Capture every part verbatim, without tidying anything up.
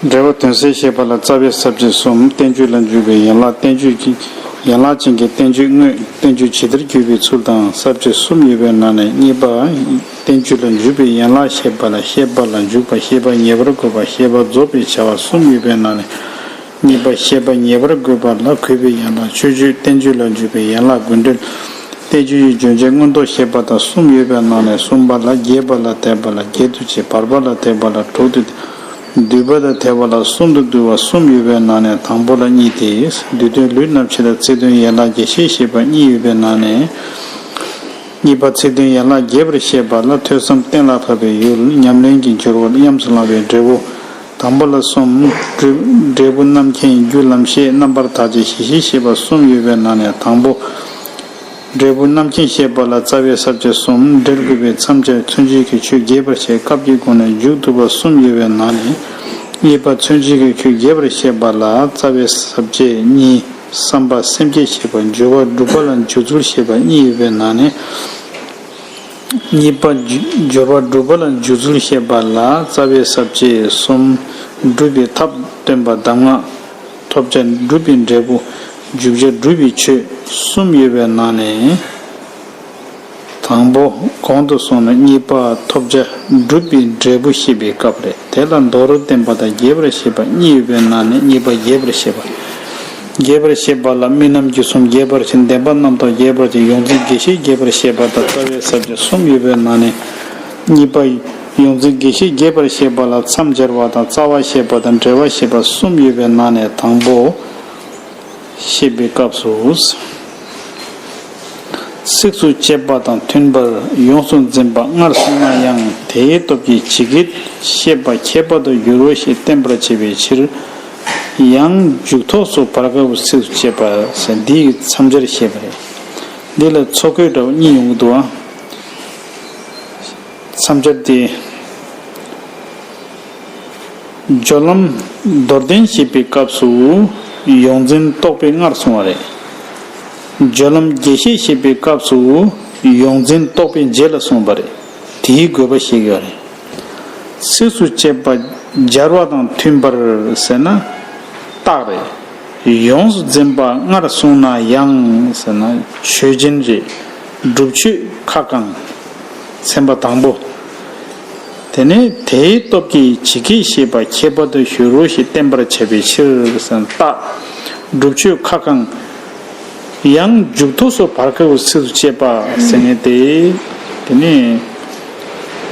འབྲས་བུ་དོན་གསལ་བཤད་པ་ལ་རྩ་བའི་ས་བཅད་གསུམ། བསྟན་བཅོས་ལ་འཇུག་པའི་ཡན་ལག་བསྟན་བཅོས་ཀྱི་ཡན་ལག་ཅན་གྱི་བསྟན་བཅོས་དངོས། བསྟན་བཅོས་ཇི་ལྟར་བརྒྱུད་པའི་ཚུལ་དང་། ས་བཅད་གསུམ་ཡོད་པའི་ནང་ནས་གཉིས་པ། བསྟན་བཅོས་ལ་འཇུག་པའི་ཡན་ལག་བཤད་པ་ལ་བཤད་པ་ལ་འཇུག་པ། བཤད་པ་ངེས་པར་དགོས་པ། བཤད་པ་རྫོགས་པའི་བྱ་བ་གསུམ་ཡོད་པའི་ནང་ནས་གཉིས་པ། བཤད་པ་ངེས་པར་དགོས་པ་ལ་གུས་པའི་ཡན་ལག་མཆོད་བརྗོད། བསྟན་བཅོས་ལ་འཇུག་པའི་ཡན་ལག་དགོས་འབྲེལ། བསྟན་བཅོས་ཀྱི་རྒྱུ་མཚན་མངོན་རྟོགས་བཤད་པ་དང་གསུམ་ཡོད་པའི་ནང་ནས་གསུམ་པ་ལ་རྒྱས་པ་ལ་དད་པ་ལ་བརྒྱད་དུ་བྱས། བར་པ་ལ་དད་པ་ལ་དྲུག་ཏུ། བསྡུས་པ་དང་དད་པ་ལ་གསུམ་དུ་བསྡུ་བ་གསུམ་ཡོད་པའི་ནང་ནས་དང་པོ་ལ་གཉིས་ཏེ། བསྡུས་དོན་ལུས་རྣམ་བཤད་དང་ཚིག་དོན་ཡན་ལག་རྒྱས་བཤད་བཤད་པ་གཉིས་ཡོད་པའི་ནང་ནས། གཉིས་པ་ཚིག་དོན་ཡན་ལག་རྒྱས་པར་བཤད་པ་ལ་ཐོས་བསམ་གཏན་ལ་ཕབ་པའི་ཡུལ། ཉམས་ལེན་གྱི་སྦྱོར་བ། ཉམས་སུ་བླང་བའི་འབྲས་བུ། དང་པོ་ལ་གསུམ། འབྲས་བུ་རྣམ་མཁྱེན། རྒྱུ་ལམ་ཤེས། རྣམ་པར་ཐག་བཅད། ཞི་ཞིང་གཤེགས་པ་གསུམ་ཡོད་པའི་ནང་ནས་དང་པོ། འབྲས་བུ་རྣམ་མཁྱེན་བཤད་པ་ལ་རྩ་བའི་ས་བཅད་གསུམ། འབྲེལ་དགོས་པའི་མཚམས་སྦྱར་མཚོན་བྱེད་ཀྱི་ཆོས་རྒྱས་པར་བཤད། སྐབས་ཀྱི་སྒོ་ནས་མཇུག་བསྡུ་བ་གསུམ་ཡོད་པའི་ནང་ནས། གཉིས་པ་མཚོན་བྱེད་ཀྱི་ཆོས་རྒྱས་པར་བཤད་པ་ལ་རྩ་བའི་ས་བཅད་གཉིས། བསམ་པ་སེམས་བསྐྱེད་བཤད་པ། སྦྱོར་བ་སྒྲུབ་པ་ལ་འཇུག་ཚུལ་བཤད་པ་གཉིས་ཡོད་པའི་ནང་ནས། གཉིས་པ། སྦྱོར་བ་སྒྲུབ་པ་ལ་འཇུག་ཚུལ་བཤད་པ་ལ་རྩ་བའི་ས་བཅད་གསུམ། སྒྲུབ་པའི་ཐབས་སྟོན་པ་གདམས་ངག་ཐོབ་བྱ་སྒྲུབ་པའི་འབྲས་བུ། འཇུག་བྱ་སྒྲུབ་པའི་ཆོས་གསུམ་ཡོད་པའི་ནང་ནས། དང་པོ་གོང་དུ་སོང་ནས་གཉིས་པ་ཐོབ་བྱ་སྒྲུབ་པའི་འབྲས་བུ་བཤད་པའི་སྐབས་རེད། དེ་ལ་མདོར་བསྟན་པ་དང་རྒྱས་པར་བཤད་པ་གཉིས་ཡོད་པའི་ནང་ནས་གཉིས་པ་རྒྱས་པར་བཤད་པ། རྒྱས་པར་བཤད་པ་ལ་དམིགས་རྣམ་བརྒྱད་གསུམ་རྒྱས་པར་བཤད། བདེན་པ་རྣམ་རྟོག་རྒྱས་པར་བཤད། ཡོངས་འཛིན་དགེ་བཤེས་རྒྱས་པར་བཤད་པ་དང་རྩ་བའི་ས་བཅད་གསུམ་ཡོད་པའི་ནང་ནས་གཉིས་པ། ཡོངས་འཛིན་དགེ་བཤེས་རྒྱས་པར་བཤད་པ་ལ་མཚམས་སྦྱར་བ་དང་རྩ་བ་བཤད་པ་དང་འབྲེལ་བ་བཤད་པ་གསུམ་ཡོད་པའི་ནང་ནས་དང་པོ། བཤད་པའི་སྐབས་སུ། ཚིགས་སུ་བཅད་པ་དང་མཐུན་པར་ཡོངས་སུ་འཛིན་པ་སྔར་གསུངས་ན་ཡང་དེའི་སྟོབས་ཀྱིས་ཇི་སྐད་བཤད་པ་ཁྱད་པར་དུ་འགྱུར་རོ་ཞེས་བསྟན་པར་བྱེད་པའི་ཕྱིར། ཡང་མཇུག་ཐོགས་སུ་བར་དཀར་པོ་ཚིགས་སུ་བཅད་པ་ཟེར་འདིའི་མཚམས་སྦྱར་བཤད་པ་རེད། འདི་ལ་ཚོ་གོས་འདྲ་བ་གཉིས་ཡོང་གི་འདུག་ཨ། མཚམས་སྦྱར་ཏེ། སྦྱོར་ལམ་མདོར་བསྟན་བཤད་པའི་སྐབས་སུ་ཡོངས་འཛིན་རྟོག་པས་སྔར་གསུངས་པ་རེད། སྦྱོར་ལམ་རྒྱས་བཤད་བཤད་པའི་སྐབས་སུ་ཡོངས་འཛིན་རྟོག་པས་རྗེས་ལ་གསུངས་པ་རེད། དེའི་དགོས་པ་ཤེས་དགོས་རེད། ཚིགས་སུ་བཅད་པ་སྦྱར་བ་དང་མཐུན་པར་ཟེར་ན་རྟགས་རེད། ཡོངས་སུ་འཛིན་པ་སྔར་གསུངས་ན་ཡང་ཟེར་ན་ཆོས་ཅན་རེད། སྒྲུབ་ཆོས་ཁ་བསྐང་། ཚན་པ་དང་པོ། དེ་ནས་དེའི་སྟོབས་ཀྱིས་ཇི་སྐད་བཤད་པ་ཁྱད་པར་དུ་འགྱུར་རོ་ཞེས་བསྟན་པར་བྱ་བའི་ཕྱིར་ཟེར་ན་རྟགས། སྒྲུབ་ཆོས་ཁ་བསྐང་། ཡང་མཇུག་ཐོགས་སུ་བར་དཀར་པོ་ཚིགས་སུ་བཅད་པ་ཟེར་ནས་དེ། དེ་ནས་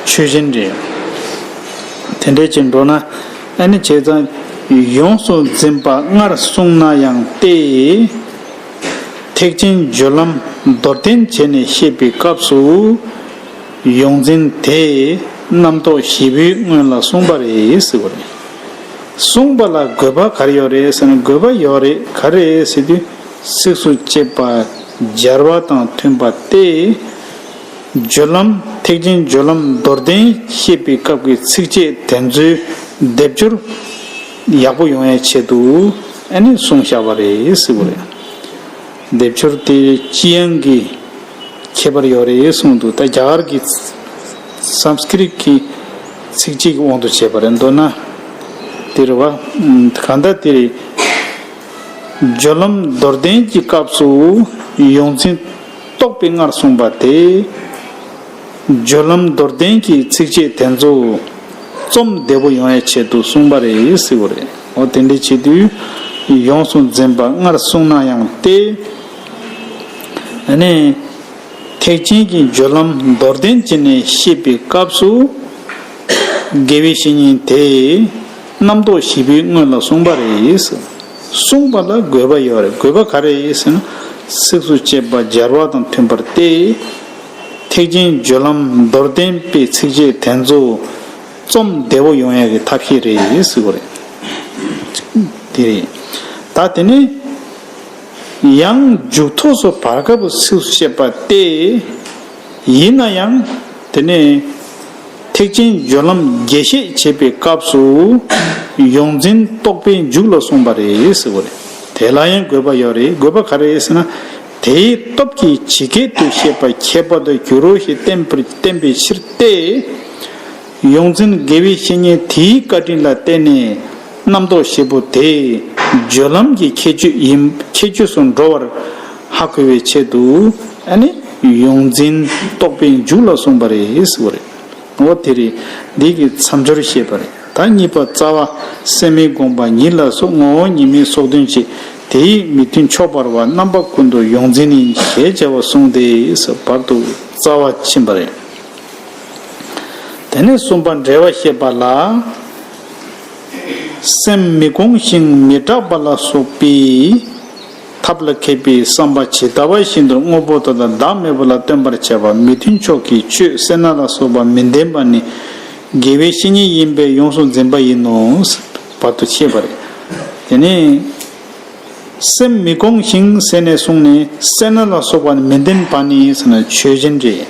ཆོས་ཅན་རེད། དེ་འདྲའི་ཅིག་འགྲོ་ན་ཨ་ནི་བྱས་ཙང་ཡོངས་སུ་འཛིན་པ་སྔར་གསུངས་ན་ཡང་སྟེ། ཐེག་ཆེན་སྦྱོར་ལམ་མདོར་བསྟན་བྱས་ནས་བཤད་པའི་སྐབས་སུ། ཡོངས་འཛིན་དེས་རྣམ་རྟོག་བཞི་པོའི་སྔོན་ལ་གསུངས་པ་རེད་ཟེར་བ་རེད། གསུངས་པ་ལ་དགོས་པ་ག་རེ་ཡོད་རེད་ཟེར་ན་དགོས་པ་ཡོད་རེད། ག་རེ་ཟེར་དུས་ཚིགས་སུ་བཅད་པ་སྦྱར་བ་དང་མཐུན་པ་སྟེ། སྦྱོར་ལམ་ཐེག་ཆེན་སྦྱོར་ལམ་མདོར་བསྟན་བཤད་པའི་སྐབས་ཀྱི་ཚིགས་བཅད་དེ་ཚོའི་སྡེབ་སྦྱོར་ཡག་པོ་ཡོང་ཡའི་ཆེད་དུ་ཨ་ནི་གསུངས་བཞག་པ་རེད་ཟེར་བ་རེད། སྡེབ་སྦྱོར་དེ་སྤྱི་ཡང་གི་ཁྱད་པར་ཡོད་རེད་གསུངས་འདུག་ད་རྒྱ་གར་གྱི་སཾ་སྐྲྀཏ་གི་ཚིགས་བཅད་ཀྱི་དབང་དུ་བྱས་པ་རེད། མདོར་ན་དེ་རེད་བ། གང་ལྟར་དེ་རེད། སྦྱོར་ལམ་མདོར་བསྟན་གྱི་སྐབས་སུ་ཡོངས་འཛིན་རྟོག་པས་སྔར་གསུངས་པ་དེ། སྦྱོར་ལམ་མདོར་བསྟན་གྱི་ཚིགས་བཅད་དེ་ཚོ་རྩོམ་བདེ་པོ་ཡོང་ཡའི་ཆེད་དུ་གསུངས་པ་རེད་ཟེར་བ་རེད། འོ་དེ་འདྲའི་ཆེད་དུ་ཡོངས་སུ་འཛིན་པ་སྔར་གསུངས་ན་ཡང་སྟེ། ཨ་ནི། ཐེག་ཆེན་གྱི་སྦྱོར་ལམ་མདོར་བསྟན་བྱས་ནས་བཤད་པའི་སྐབས་སུ། དགེ་བའི་བཤེས་གཉེན་དེས་རྣམ་རྟོག་བཞི་པོའི་སྔོན་ལ་གསུངས་པ་རེད། གསུངས་པ་ལ་དགོས་པ་ཡོད་རེད། དགོས་པ་ག་རེ་ཟེར་ན། ཚིགས་སུ་བཅད་པ་སྦྱར་བ་དང་མཐུན་པར་ཏེ། ཐེག་ཆེན་སྦྱོར་ལམ་མདོར་བསྟན་པའི་ཚིགས་བཅད་དེ་ཚོ་རྩོམ་བདེ་བོ་ཡོང་ཡག་གི་ཐབས་ཤེས་རེད་ཟེར་བ་རེད། དེ་རེད། ད་དེ་ནས། ཡང་མཇུག་ཐོགས་སུ་བར་དཀར་པོ་ཚིགས་སུ་བཅད་པ་སྟེ། ཡིན་ན་ཡང་དེ་ནས་ཐེག་ཆེན་སྦྱོར་ལམ་རྒྱས་བཤད་བྱེད་པའི་སྐབས་སུ་ཡོངས་འཛིན་རྟོག་པས་མཇུག་ལ་གསུངས་པ་རེད་ཟེར་བ་རེད། དེ་ལ་ཡང་དགོས་པ་ཡོད་རེད། དགོས་པ་ག་རེད་ཟེར་ན། དེའི་སྟོབས་ཀྱིས་ཇི་སྐད་དུ་བཤད་པ་ཁྱད་པར་དུ་འགྱུར་རོ་ཞེས་བསྟན་པར་བསྟན་པའི་ཕྱིར་ཏེ། ཡོངས་འཛིན་དགེ་བའི་བཤེས་གཉེན་དེའི་བཀའ་དྲིན་ལ་བརྟེན་ནས་ རྣམ་རྟོག་ཞེ་པོ་དེ་སྦྱོར་ལམ་གྱི་ཁྱད་ཆོས་ཡིན། ཁྱད་ཆོས་སུ་འགྲོ་བར་ཧ་གོ་བའི་ཆེད་དུ། ཨ་ནི་ཡོངས་འཛིན་རྟོག་པའི་མཇུག་ལ་གསུངས་པ་རེད་ཟེར་བ་རེད། འོ་དེ་རེད། འདི་གི་མཚམས་སྦྱོར་བཤད་པ་རེད། ད་གཉིས་པ་རྩ་བ་སེམས་མི་སྒོམ་པ་ཉིད་ལ་སོགས་ངོ་བོ་ཉིད་མེད་སོགས་དོན་བྱེད། དེ་ཡི་མི་མཐུན་ཕྱོགས་འབར་བ་རྣམ་པ་ཀུན་ཏུ་ཡོངས་འཛིན་ཡིན་ཞེས་བྱ་བ་གསུངས་ཏེ་ཟེར་བར་དུ་རྩ་བ་ཕྱིན་པ་རེད། དེ་ནས་གསུམ་པ་འབྲེལ་བ་བཤད་པ་ལ། སེམས་མི་སྒོམ་ཞིང་མི་སྐྲག་པ་ལ་སོགས་པའི་ཐབས་ལ་མཁས་པའི་བསམ་པ་ཇི་ལྟ་བ་བཞིན་དུ་དངོས་པོ་དག་དང་བདག་མེད་པ་ལ་སྟོན་པར་བྱེད་པ་མི་མཐུན་ཕྱོགས་ཀྱི་ཆོས་སེར་སྣ་ལ་སོགས་པ་མི་ལྡན་པ་ནི་དགེ་བའི་བཤེས་གཉེན་ཡིན་པས་ཡོངས་སུ་འཛིན་པ་ཡིན་ནོ། བར་དུ་བཤད་པ་རེད། དེ་ནས། སེམས་མི་སྒོམ་ཞིང་ཟེར་ནས་གསུངས་ནས་སེར་སྣ་ལ་སོགས་པ་མི་ལྡན་པ་ནི་ཟེར་ན་ཆོས་ཅན་རེད།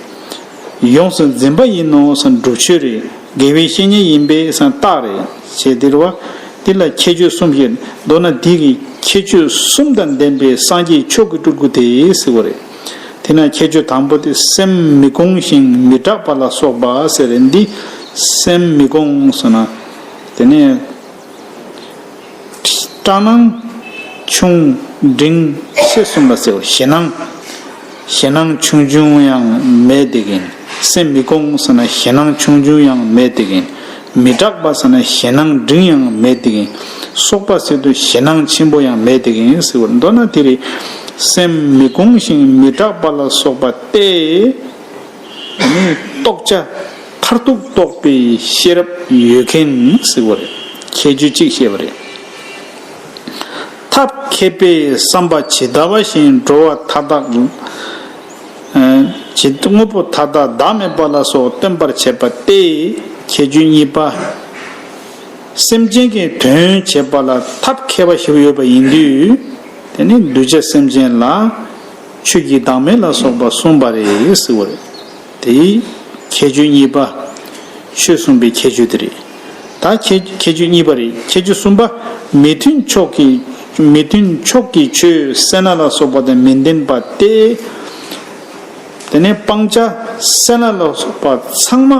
ཡོངས་སུ་འཛིན་པ་ཡིན་ནོ་ཟེར་ན་སྒྲུབ་ཆོས་རེད། དགེ་བའི་བཤེས་གཉེན་ཡིན་པས་ཟེར་ན་རྟགས་རེད། ཞེས་འདིར་བ། འདི་ལ་ཁྱད་ཆོས་གསུམ་བཤད། མདོར་ན་འདི་གི་ཁྱད་ཆོས་གསུམ་དང་ལྡན་པའི་སངས་རྒྱས་མཆོག་གི་སྤྲུལ་སྐུ་དེ་ཟེར་བ་རེད། དེ་ན་ཁྱད་ཆོས་དང་པོ་དེ་སེམས་མི་སྒོམ་ཞིང་མི་སྐྲག་པ་ལ་སོགས་པ་ཟེར་རེད། འདི་སེམས་མི་སྒོམ་ཟེར་ན། དེ་ནས། སྐྲག་སྣང་ཆུང་འབྲིང་ཆེ་གསུམ་ལ་ཟེར་བ། ཞེད་སྣང་། ཞེད་སྣང་ཆུང་ཆུང་ཡང་མེད་དེ་གིན། སེམས་མི་སྒོམ་ཟེར་ན་ཞེད་སྣང་ཆུང་ཆུང་ཡང་མེད་དེ་གིན། མི་སྐྲག་པ་ཟེར་ན་ཞེད་སྣང་འབྲིང་ཡང་མེད་དེ་གིན། སོགས་པ་ཟེར་དུས་ཞེད་སྣང་ཆེན་པོ་ཡང་མེད་དེ་གིན་ཟེར་བ། མདོར་ན་དེ་རེད། སེམས་མི་སྒོམ་ཞིང་མི་སྐྲག་པ་ལ་སོགས་པ་སྟེ། ནི་རྟོགས་བྱ་མཐར་ཐུག་རྟོགས་པའི་ཤེས་རབ་ཡོད་མཁན་ཟེར་བ་རེད། ཁྱད་ཆོས་གཅིག་བཤད་པ་རེད། ཐབས་མཁས་པས་བསམ་པ་ཇི་ལྟ་བ་བཞིན་འགྲོ་བ་མཐའ་དག་ཇི་ལྟ་དངོས་པོ་མཐའ་དག་བདག་མེད་པ་ལ་སོགས་སྟོན་པར་བྱེད་པ་སྟེ། ཁྱད་ཆོས་གཉིས་པ། སེམས་ཅན་གྱི་དོན་བྱེད་པ་ལ་ཐབས་མཁས་པ་ཞིག་ཡོད་པ་ཡིན་དུས། དེ་ནི་གདུལ་བྱ་སེམས་ཅན་ལ་ཆོས་ཀྱི་བདག་མེད་ལ་སོགས་པ་གསུངས་པ་རེད་ཟེར་བ་རེད། དེའི་ཁྱད་ཆོས་གཉིས་པ། ཆོས་གསུངས་པའི་ཁྱད་ཆོས་དེ་རེད། ད་ཁྱད་ཁྱད་ཆོས་གཉིས་པ་རེད། ཁྱད་ཆོས་གསུམ་པ། མི་མཐུན་ཕྱོགས་ཀྱི་མི་མཐུན་ཕྱོགས་ཀྱི་ཆོས་སེར་སྣ་ལ་སོགས་པ་དང་མི་ལྡན་པ་སྟེ། དེ་ནས་སྤང་བྱ་སེར་སྣ་ལ་སོགས་པ་ཚང་མ་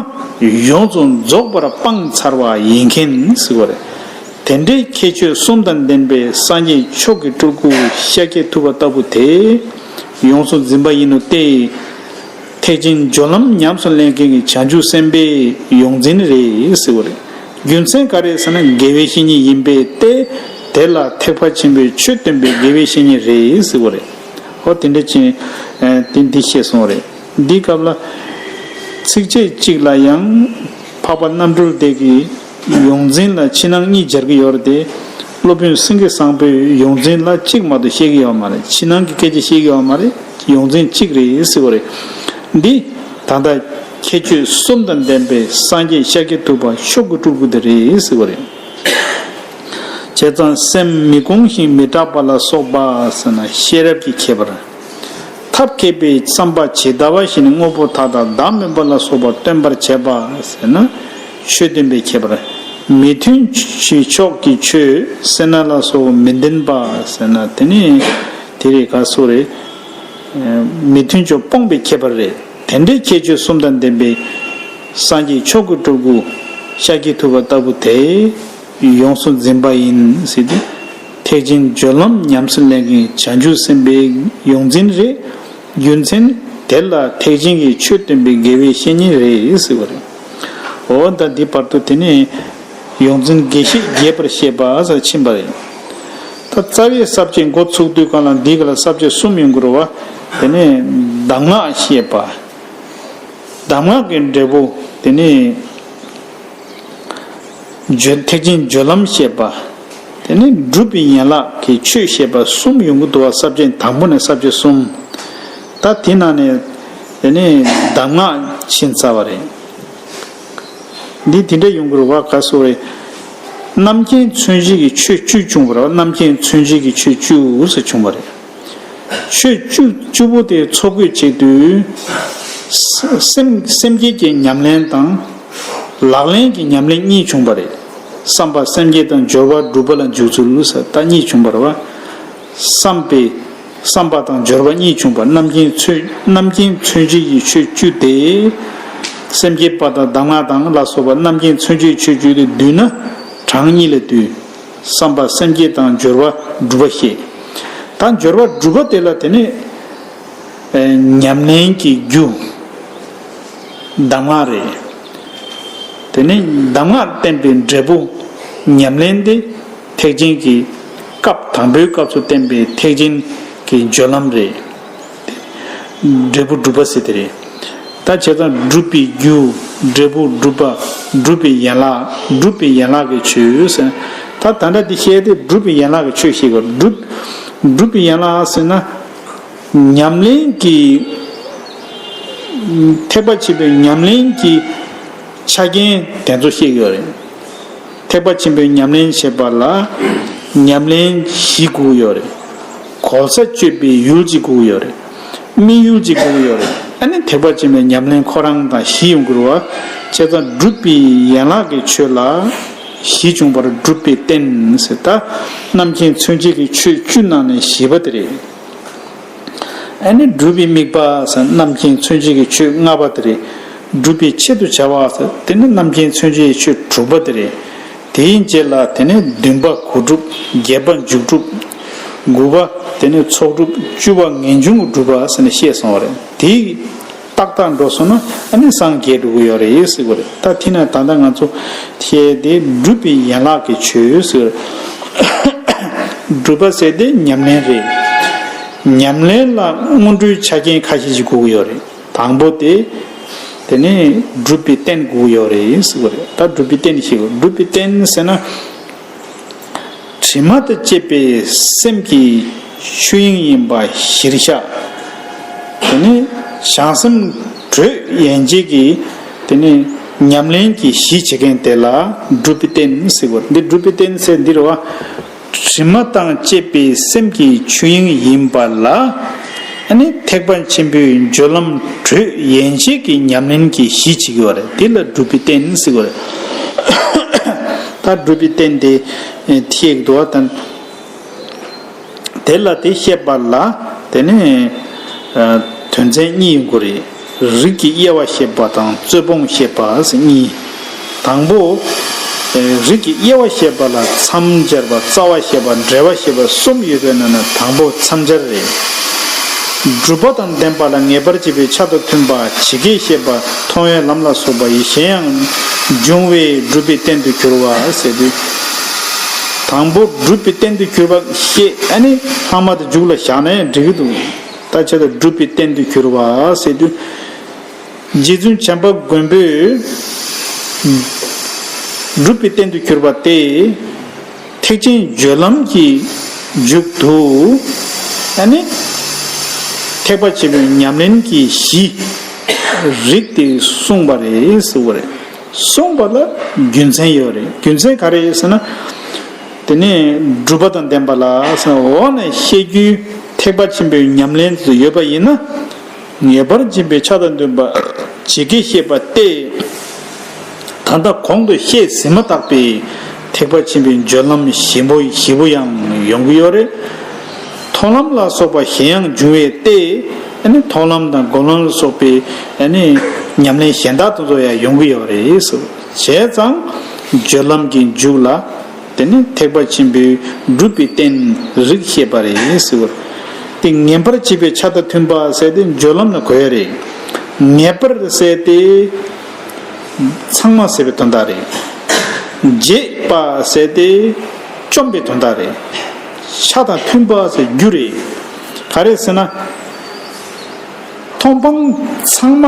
ཡོངས་སུ་རྫོགས་པར་སྤངས་ཚར་བ་ཡིན་མཁན་ཟེར་བ་རེད། དེ་འདྲའི་ཁྱད་ཆོས་གསུམ་དང་ལྡན་པའི་སངས་རྒྱས་མཆོག་གི་སྤྲུལ་སྐུ་ཤཱཀྱ་ཐུབ་པ་ལྟ་བུ་དེ་ཡོངས་སུ་འཛིན་པ་ཡིན་ནོ་སྟེ། ཐེག་ཆེན་སྦྱོར་ལམ་ཉམས་སུ་ལེན་མཁན་གྱི་བྱང་ཆུབ་སེམས་དཔའི་ཡོངས་འཛིན་རེད་ཟེར་བ་རེད། རྒྱུ་མཚན་ག་རེ་ཟེར་ན་དགེ་བའི་བཤེས་གཉེན་ཡིན་པས་ཏེ། དེ་ལ་ཐེག་པ་ཆེན་པོའི་ཆོས་སྟོན་པའི་དགེ་བའི་བཤེས་གཉེན་རེད་ཟེར་བ་རེད། ཨོ་དེ་འདྲ་ཅན་དེ་འདི་བཤད་སོང་རེད། འདིའི་སྐབས་ལ་ཚིགས་བཅད་གཅིག་ལ་ཡང་འཕགས་པ་རྣམ་གྲོལ་སྡེ་གི་ཡོངས་འཛིན་ལ་ཕྱི་ནང་གཉིས་སྦྱར་གྱི་ཡོད་རེད་དེ། སློབ་དཔོན་སེང་གེ་བཟང་པོའི་ཡོངས་འཛིན་ལ་གཅིག་མ་གཏོགས་བཤད་ཀྱི་ཡོད་མ་རེད། ཕྱི་ནང་གི་སྐད་ཆ་བཤད་ཀྱི་ཡོད་མ་རེད། ཡོངས་འཛིན་གཅིག་རེད་ཟེར་བ་རེད། འདི་ད་ལྟ་ཁྱད་ཆོས་གསུམ་དང་ལྡན་པའི་སངས་རྒྱས་ཤཱཀྱ་ཐུབ་པ་མཆོག་གི་སྤྲུལ་སྐུ་དེ་རེད་ཟེར་བ་རེད། བྱས་ཙང་སེམས་མི་སྒོམ་ཞིང་མི་སྐྲག་པ་ལ་སོགས་པ་ཟེར་ན་ཤེས་རབ་ཀྱི་ཁྱད་པར། ཐབས་མཁས་པའི་བསམ་པ་ཇི་ལྟ་བ་བཞིན་དངོས་པོ་མཐའ་དག་བདག་མེད་པ་ལ་སོགས་པ་སྟོན་པར་བྱེད་པ་ཟེར་ན་ཆོས་སྟོན་པའི་ཁྱད་པར། མི་མཐུན་ཕྱོགས་ཀྱི་ཆོས་སེར་སྣ་ལ་སོགས་མི་ལྡན་པ་ཟེར་ན་དེ་ནི་དེ་རེད། ག་སོགས་རེད། མི་མཐུན་ཕྱོགས་སྤོང་བའི་ཁྱད་པར་རེད། དེ་འདྲའི་ཁྱད་ཆོས་གསུམ་དང་ལྡན་པའི་སངས་རྒྱས་མཆོག་གི་སྤྲུལ་སྐུ་ཤཱཀྱ་ཐུབ་པ་ལྟ་བུ་དེ་ཡོངས་སུ་འཛིན་པ་ཡིན་ཟེར་ཏེ། ཐེག་ཆེན་སྦྱོར་ལམ་ཉམས་སུ་ལེན་མཁན་བྱང་ཆུབ་སེམས་དཔའི་ཡོངས་འཛིན་རེད། རྒྱུ་མཚན་དེ་ལ་ཐེག་ཆེན་གྱི་ཆོས་སྟོན་པའི་དགེ་བའི་བཤེས་གཉེན་རེད་ཟེར་བ་རེད། འོ་ད་འདི་བར་དུ་དེ་ནས་ཡོངས་འཛིན་དགེ་བཤེས་རྒྱས་པར་བཤད་པ་ཟེར་ཕྱིན་པ་རེད། ད་རྩ་བའི་ས་བཅད་འགོ་ཚུགས་དུས་གང་ལ་འདི་ག་ལ་ས་བཅད་གསུམ་ཡོང་གི་རེད་བ། དེ་ནས་གདམས་ངག་བཤད་པ། གདམས་ངག་གི་འབྲས་བུ། དེ་ནས་བརྗོད་ཐེག་ཆེན་སྦྱོར་ལམ་བཤད་པ། དེ་ནས་སྒྲུབ་པའི་ཡན་ལག་གི་ཆོས་བཤད་པ་གསུམ་ཡོང་གི་འདུག་བ། ས་བཅད་དང་པོ་ནས་ས་བཅད་གསུམ། ད་དེ་ནང་ནས་དེ་ནས་གདམས་ངག་ཕྱིན་ཚར་བ་རེད། འདི་དེ་འདྲ་ཡོང་གི་རེད་བ། ག་སོགས་རེད། རྣམ་མཁྱེན་མཚོན་བྱེད་ཀྱི་ཆོས་བཅུ་བྱུང་བ་རེད་བ། རྣམ་མཁྱེན་མཚོན་བྱེད་ཀྱི་ཆོས་བཅུ་ཟེར་བྱུང་བ་རེད། ཆོས་བཅུ་བཅུ་པོ་དེ་འཚོ་དགོས་ཆེད་དུ། སེམས་སེམས་བསྐྱེད་ཀྱི་ཉམས་ལེན་དང་། ལག་ལེན་གྱི་ཉམས་ལེན་གཉིས་བྱུང་བ་རེད། བསམ་པ་སེམས་བསྐྱེད་དང་སྦྱོར་བ་སྒྲུབ་པ་ལ་འཇུག་ཚུལ་ཟེར་ད་གཉིས་བྱུང་བ་རེད་བ། བསམ་པའི། བསམ་པ་དང་སྦྱོར་བ་གཉིས་བྱུང་བ། རྣམ་མཁྱེན་མཚོན་རྣམ་མཁྱེན་མཚོན་བྱེད་ཀྱི་ཆོས་བཅུ་སྟེ། སེམས་བསྐྱེད་པ་དང་གདམས་ངག་དང་ལ་སོགས་པ་རྣམ་མཁྱེན་མཚོན་བྱེད་ཆོས་བཅུ་དེ་བསྡུས་ན་གྲངས་གཉིས་ལས་བསྡུས། བསམ་པ་སེམས་བསྐྱེད་དང་སྦྱོར་བ་སྒྲུབ་པ་བཤད། ད་སྦྱོར་བ་སྒྲུབ་པ་དེ་ལ་དེ་ནི་ཨེ་ཉམས་ལེན་གྱི་རྒྱུ་གདམས་ངག་རེད། དེ་ནི་གདམས་ངག་བསྟན་པའི་འབྲས་བུ་ཉམས་ལེན་དེ་ཐེག་ཆེན་གྱི་སྐབས་དང་པོའི་སྐབས་སུ་བསྟན་པའི་ཐེག་ཆེན་གྱི་སྦྱོར་ལམ་རེད། འབྲས་བུ་སྒྲུབ་པ་ཟེར་དེ་རེད། ད་བྱས་ཙང་སྒྲུབ་པའི་རྒྱུ། འབྲས་བུ་སྒྲུབ་པ། སྒྲུབ་པའི་ཡན་ལག་སྒྲུབ་པའི་ཡན་ལག་གི་ཆོས་ཟེར། ད་ད་ལྟ་འདི་བཤད་དེ་སྒྲུབ་པའི་ཡན་ལག་གི་ཆོས་ཤིག་གོ། སྒྲུབ་སྒྲུབ་པའི་ཡན་ལག་ཟེར་ན། ཉམས་ལེན་གྱི་ཐེག་པ་ཆེན་པོའི་ཉམས་ལེན་གྱི་ཆ་རྐྱེན་དེ་ཚོ་བཤད་ཡོད་རེད། ཐེག་པ་ཆེན་པོའི་ཉམས་ལེན་བྱེད་པ་ལ་ཉམས་ལེན་བཞི་དགོས་ཡོད་རེད། གོལ་ས་གཅོད་པའི་ཡུལ་གཅིག་དགོས་ཡོད་རེད། དམིགས་ཡུལ་གཅིག་དགོས་ཡོད་རེད། ཨ་ནི་ཐེག་པ་ཆེན་པོའི་ཉམས་ལེན་ཁོ་རང་དང་བཞི་ཡོང་དགོས་རེད་བ། བྱས་ཙང་སྒྲུབ་པའི་ཡན་ལག་གི་ཆོས་ལ་བཞི་བྱུང་བར་སྒྲུབ་པའི་རྟེན་ཟེར། ད་རྣམ་མཁྱེན་མཚོན་བྱེད་ཀྱི་ཆོས་བཅུ་ནང་ནས་བཞི་པ་དེ་རེད། ཨ་ནི་སྒྲུབ་པའི་དམིགས་པ་ཟེར་རྣམ་མཁྱེན་མཚོན་བྱེད་ཀྱི་ཆོས་ལྔ་པ་དེ་རེད། སྒྲུབ་པའི་ཆེད་དུ་བྱ་བ་ཟེར་དེ་ནི་རྣམ་མཁྱེན་མཚོན་བྱེད་ཀྱི་ཆོས་དྲུག་པ་དེ་རེད། དེའི་རྗེས་ལ་དེ་ནི་བདུན་པ་གོ་སྒྲུབ། བརྒྱད་པ་མཇུག་སྒྲུབ། དགུ་པ་དེ་ནི་ཚོགས་སྒྲུབ། བཅུ་པ་ངེས་འབྱུང་གི་སྒྲུབ་པ་ཟེར་ནས་བཤད་སོང་བ་རེད། དེའི་ཏག་ཏག་འགྲོ་སོང་ན་ཨ་ནི་སངས་རྒྱས་འགྲོ་གི་ཡོད་རེད་ཟེར་གི་རེད། ད་དེ་ན་ད་ལྟ་ང་ཚོ་བཤད་དེ་སྒྲུབ་པའི་ཡན་ལག་གི་ཆོས་ཟེར། སྒྲུབ་པ་ཟེར་དེ་ཉམས་ལེན་རེད། ཉམས་ལེན་ལ་སྔོན་འགྲོའི་ཆ་རྐྱེན་ཁ་ཤས་ཤིག་དགོས་ཀྱི་ཡོད་རེད། དང་པོ་དེ། དེ་ནས་སྒྲུབ་པའི་རྟེན་དགོས་ཀྱི་ཡོད་རེད་ཟེར་གི་རེད། ད་སྒྲུབ་པའི་རྟེན་ཞིག་སྒྲུབ་པའི་རྟེན་ཟེར་ན། དྲི་མ་དང་བཅས་པའི་སེམས་ཀྱི་ཆོས་དབྱིངས་ཡིན་པ་གཞིར་བཞག་དེ་ནི་བྱང་སེམས་དྲོད་ཡན་ཆད་ཀྱི་དེ་ནི་ཉམས་ལེན་གྱི་གཞི་བྱེད་མཁན་དེ་ལ་སྒྲུབ་པའི་རྟེན་ཟེར་གོ། འདི་སྒྲུབ་པའི་རྟེན་ཟེར་འདི་རེད་བ། དྲི་མ་དང་བཅས་པའི་སེམས་ཀྱི་ཆོས་དབྱིངས་ཡིན་པ་ལ། ཨ་ནི་ཐེག་པ་ཆེན་པོའི་སྦྱོར་ལམ་དྲོད་ཡན་ཆད་ཀྱི་ཉམས་ལེན་གྱི་གཞི་བྱེད་ཀྱི་ཡོད་རེད། དེ་ལ་སྒྲུབ་པའི་རྟེན་ཟེར་གོ་རེད། ད་སྒྲུབ་པའི་རྟེན་དེ་ཐེག་དོ་དང་། དེ་ལ་དེ་བཤད་པ་ལ་དེ་ནི་དོན་ཚན་གཉིས་ཡོང་གི་རེད། རིགས་ཀྱི་དབྱེ་བ་བཤད་པ་དང་རྩོད་སྤོང་བཤད་པ་ཟེར་གཉིས། དང་པོ། རིགས་ཀྱི་དབྱེ་བ་བཤད་པ་ལ་མཚམས་སྦྱར་བ། རྩ་བ་བཤད་པ། འགྲེལ་བ་བཤད་པ་གསུམ་ཡོད་པའི་ནང་ནས་དང་པོ་མཚམས་སྦྱར་རེད། སྒྲུབ་པ་དང་ལྡན་པ་ལ་ངེས་པར་བྱེད་པའི་ཆ་དང་མཐུན་པ། ཇི་སྐད་བཤད་པ་མཐོང་བའི་ལམ་ལ་སོགས་པ་ཡི་གཞན་ཡང་འབྱུང་བས་སྒྲུབ་པའི་རྟེན་དུ་གྱུར་པ་ཟེར་དུས། དང་པོ་སྒྲུབ་པའི་རྟེན་དུ་གྱུར་པ་བཤད། ཨ་ནི་ལྷག་མ་དེ་མཇུག་ལ་བཞག་ན་ཡང་འགྲིག་གི་འདུག་ད་ཆ་ད་སྒྲུབ་པའི་རྟེན་དུ་གྱུར་པ་ཟེར་དུས། རྗེ་བཙུན་བྱམས་པ་མགོན་པོས་སྒྲུབ་པའི་རྟེན་དུ་གྱུར་པ་སྟེ། ཐེག་ཆེན་སྦྱོར་ལམ་གྱི་མཇུག་ཏུ་ཨ་ནི་ཐེག་པ་ཆེན་པོའི་ཉམས་ལེན་གྱི་གཞི་རིགས་དེ་གསུངས་པ་རེད་ཟེར་བ་རེད། གསུངས་པ་ལ་རྒྱུ་མཚན་ཡོད་རེད། རྒྱུ་མཚན་ག་རེ་ཡོད་ཟེར་ན། དེ་ནས་སྒྲུབ་པ་དང་ལྡན་པ་ལ་ཟེར་འོག་ནས་བཤད་རྒྱུའི་ཐེག་པ་ཆེན་པོའི་ཉམས་ལེན་དུ་ཡོད་པ་ཡིན་ན། ངེས་པར་འབྱིན་པའི་ཆ་དང་མཐུན་པ་ཇི་སྐད་བཤད་པ་སྟེ། ད་ལྟ་གོང་དུ་བཤད་ཟིན་མ་ཐག་པའི་ཐེག་པ་ཆེན་པོའི་སྦྱོར་ལམ་ཞིབ་པོ་ཞིབ་པོ་ཡང་ཡོང་གི་ཡོད་རེད། མཐོང་ལམ་ལ་སོགས་པ་གཞན་ཡང་འབྱུང་བས་ཏེ། ཨ་ནི་མཐོང་ལམ་དང་སྒོམ་ལམ་ལ་སོགས་པའི་ཨ་ནི་ཉམས་ལེན་གཞན་དག་དེ་ཚོ་ཡང་ཡོང་གི་ཡོད་རེད་ཟེར། བྱས་ཙང་སྦྱོར་ལམ་གྱི་མཇུག་ལ། དེ་ནི་ཐེག་པ་ཆེན་པོའི་སྒྲུབ་པའི་རྟེན་རིགས་བཤད་པ་རེད་ཟེར་བ། དེ་ངེས་པར་བྱེད་པའི་ཆ་དང་མཐུན་པ་ཟེར་དེ་སྦྱོར་ལམ་ལ་གོ་ཡ་རེད། ངེས་པར་ཟེར་དེ་ཚང་མ་ཟེར་བའི་དོན་དག་རེད། བྱེད་པ་ཟེར་དེ་བཅོམ་པའི་དོན་དག་རེད། ཆ་དང་མཐུན་པ་ཟེར་རྒྱུ་རེད། ག་རེ་ཟེར་ན། མཐོང་སྤང་ཚང་མ་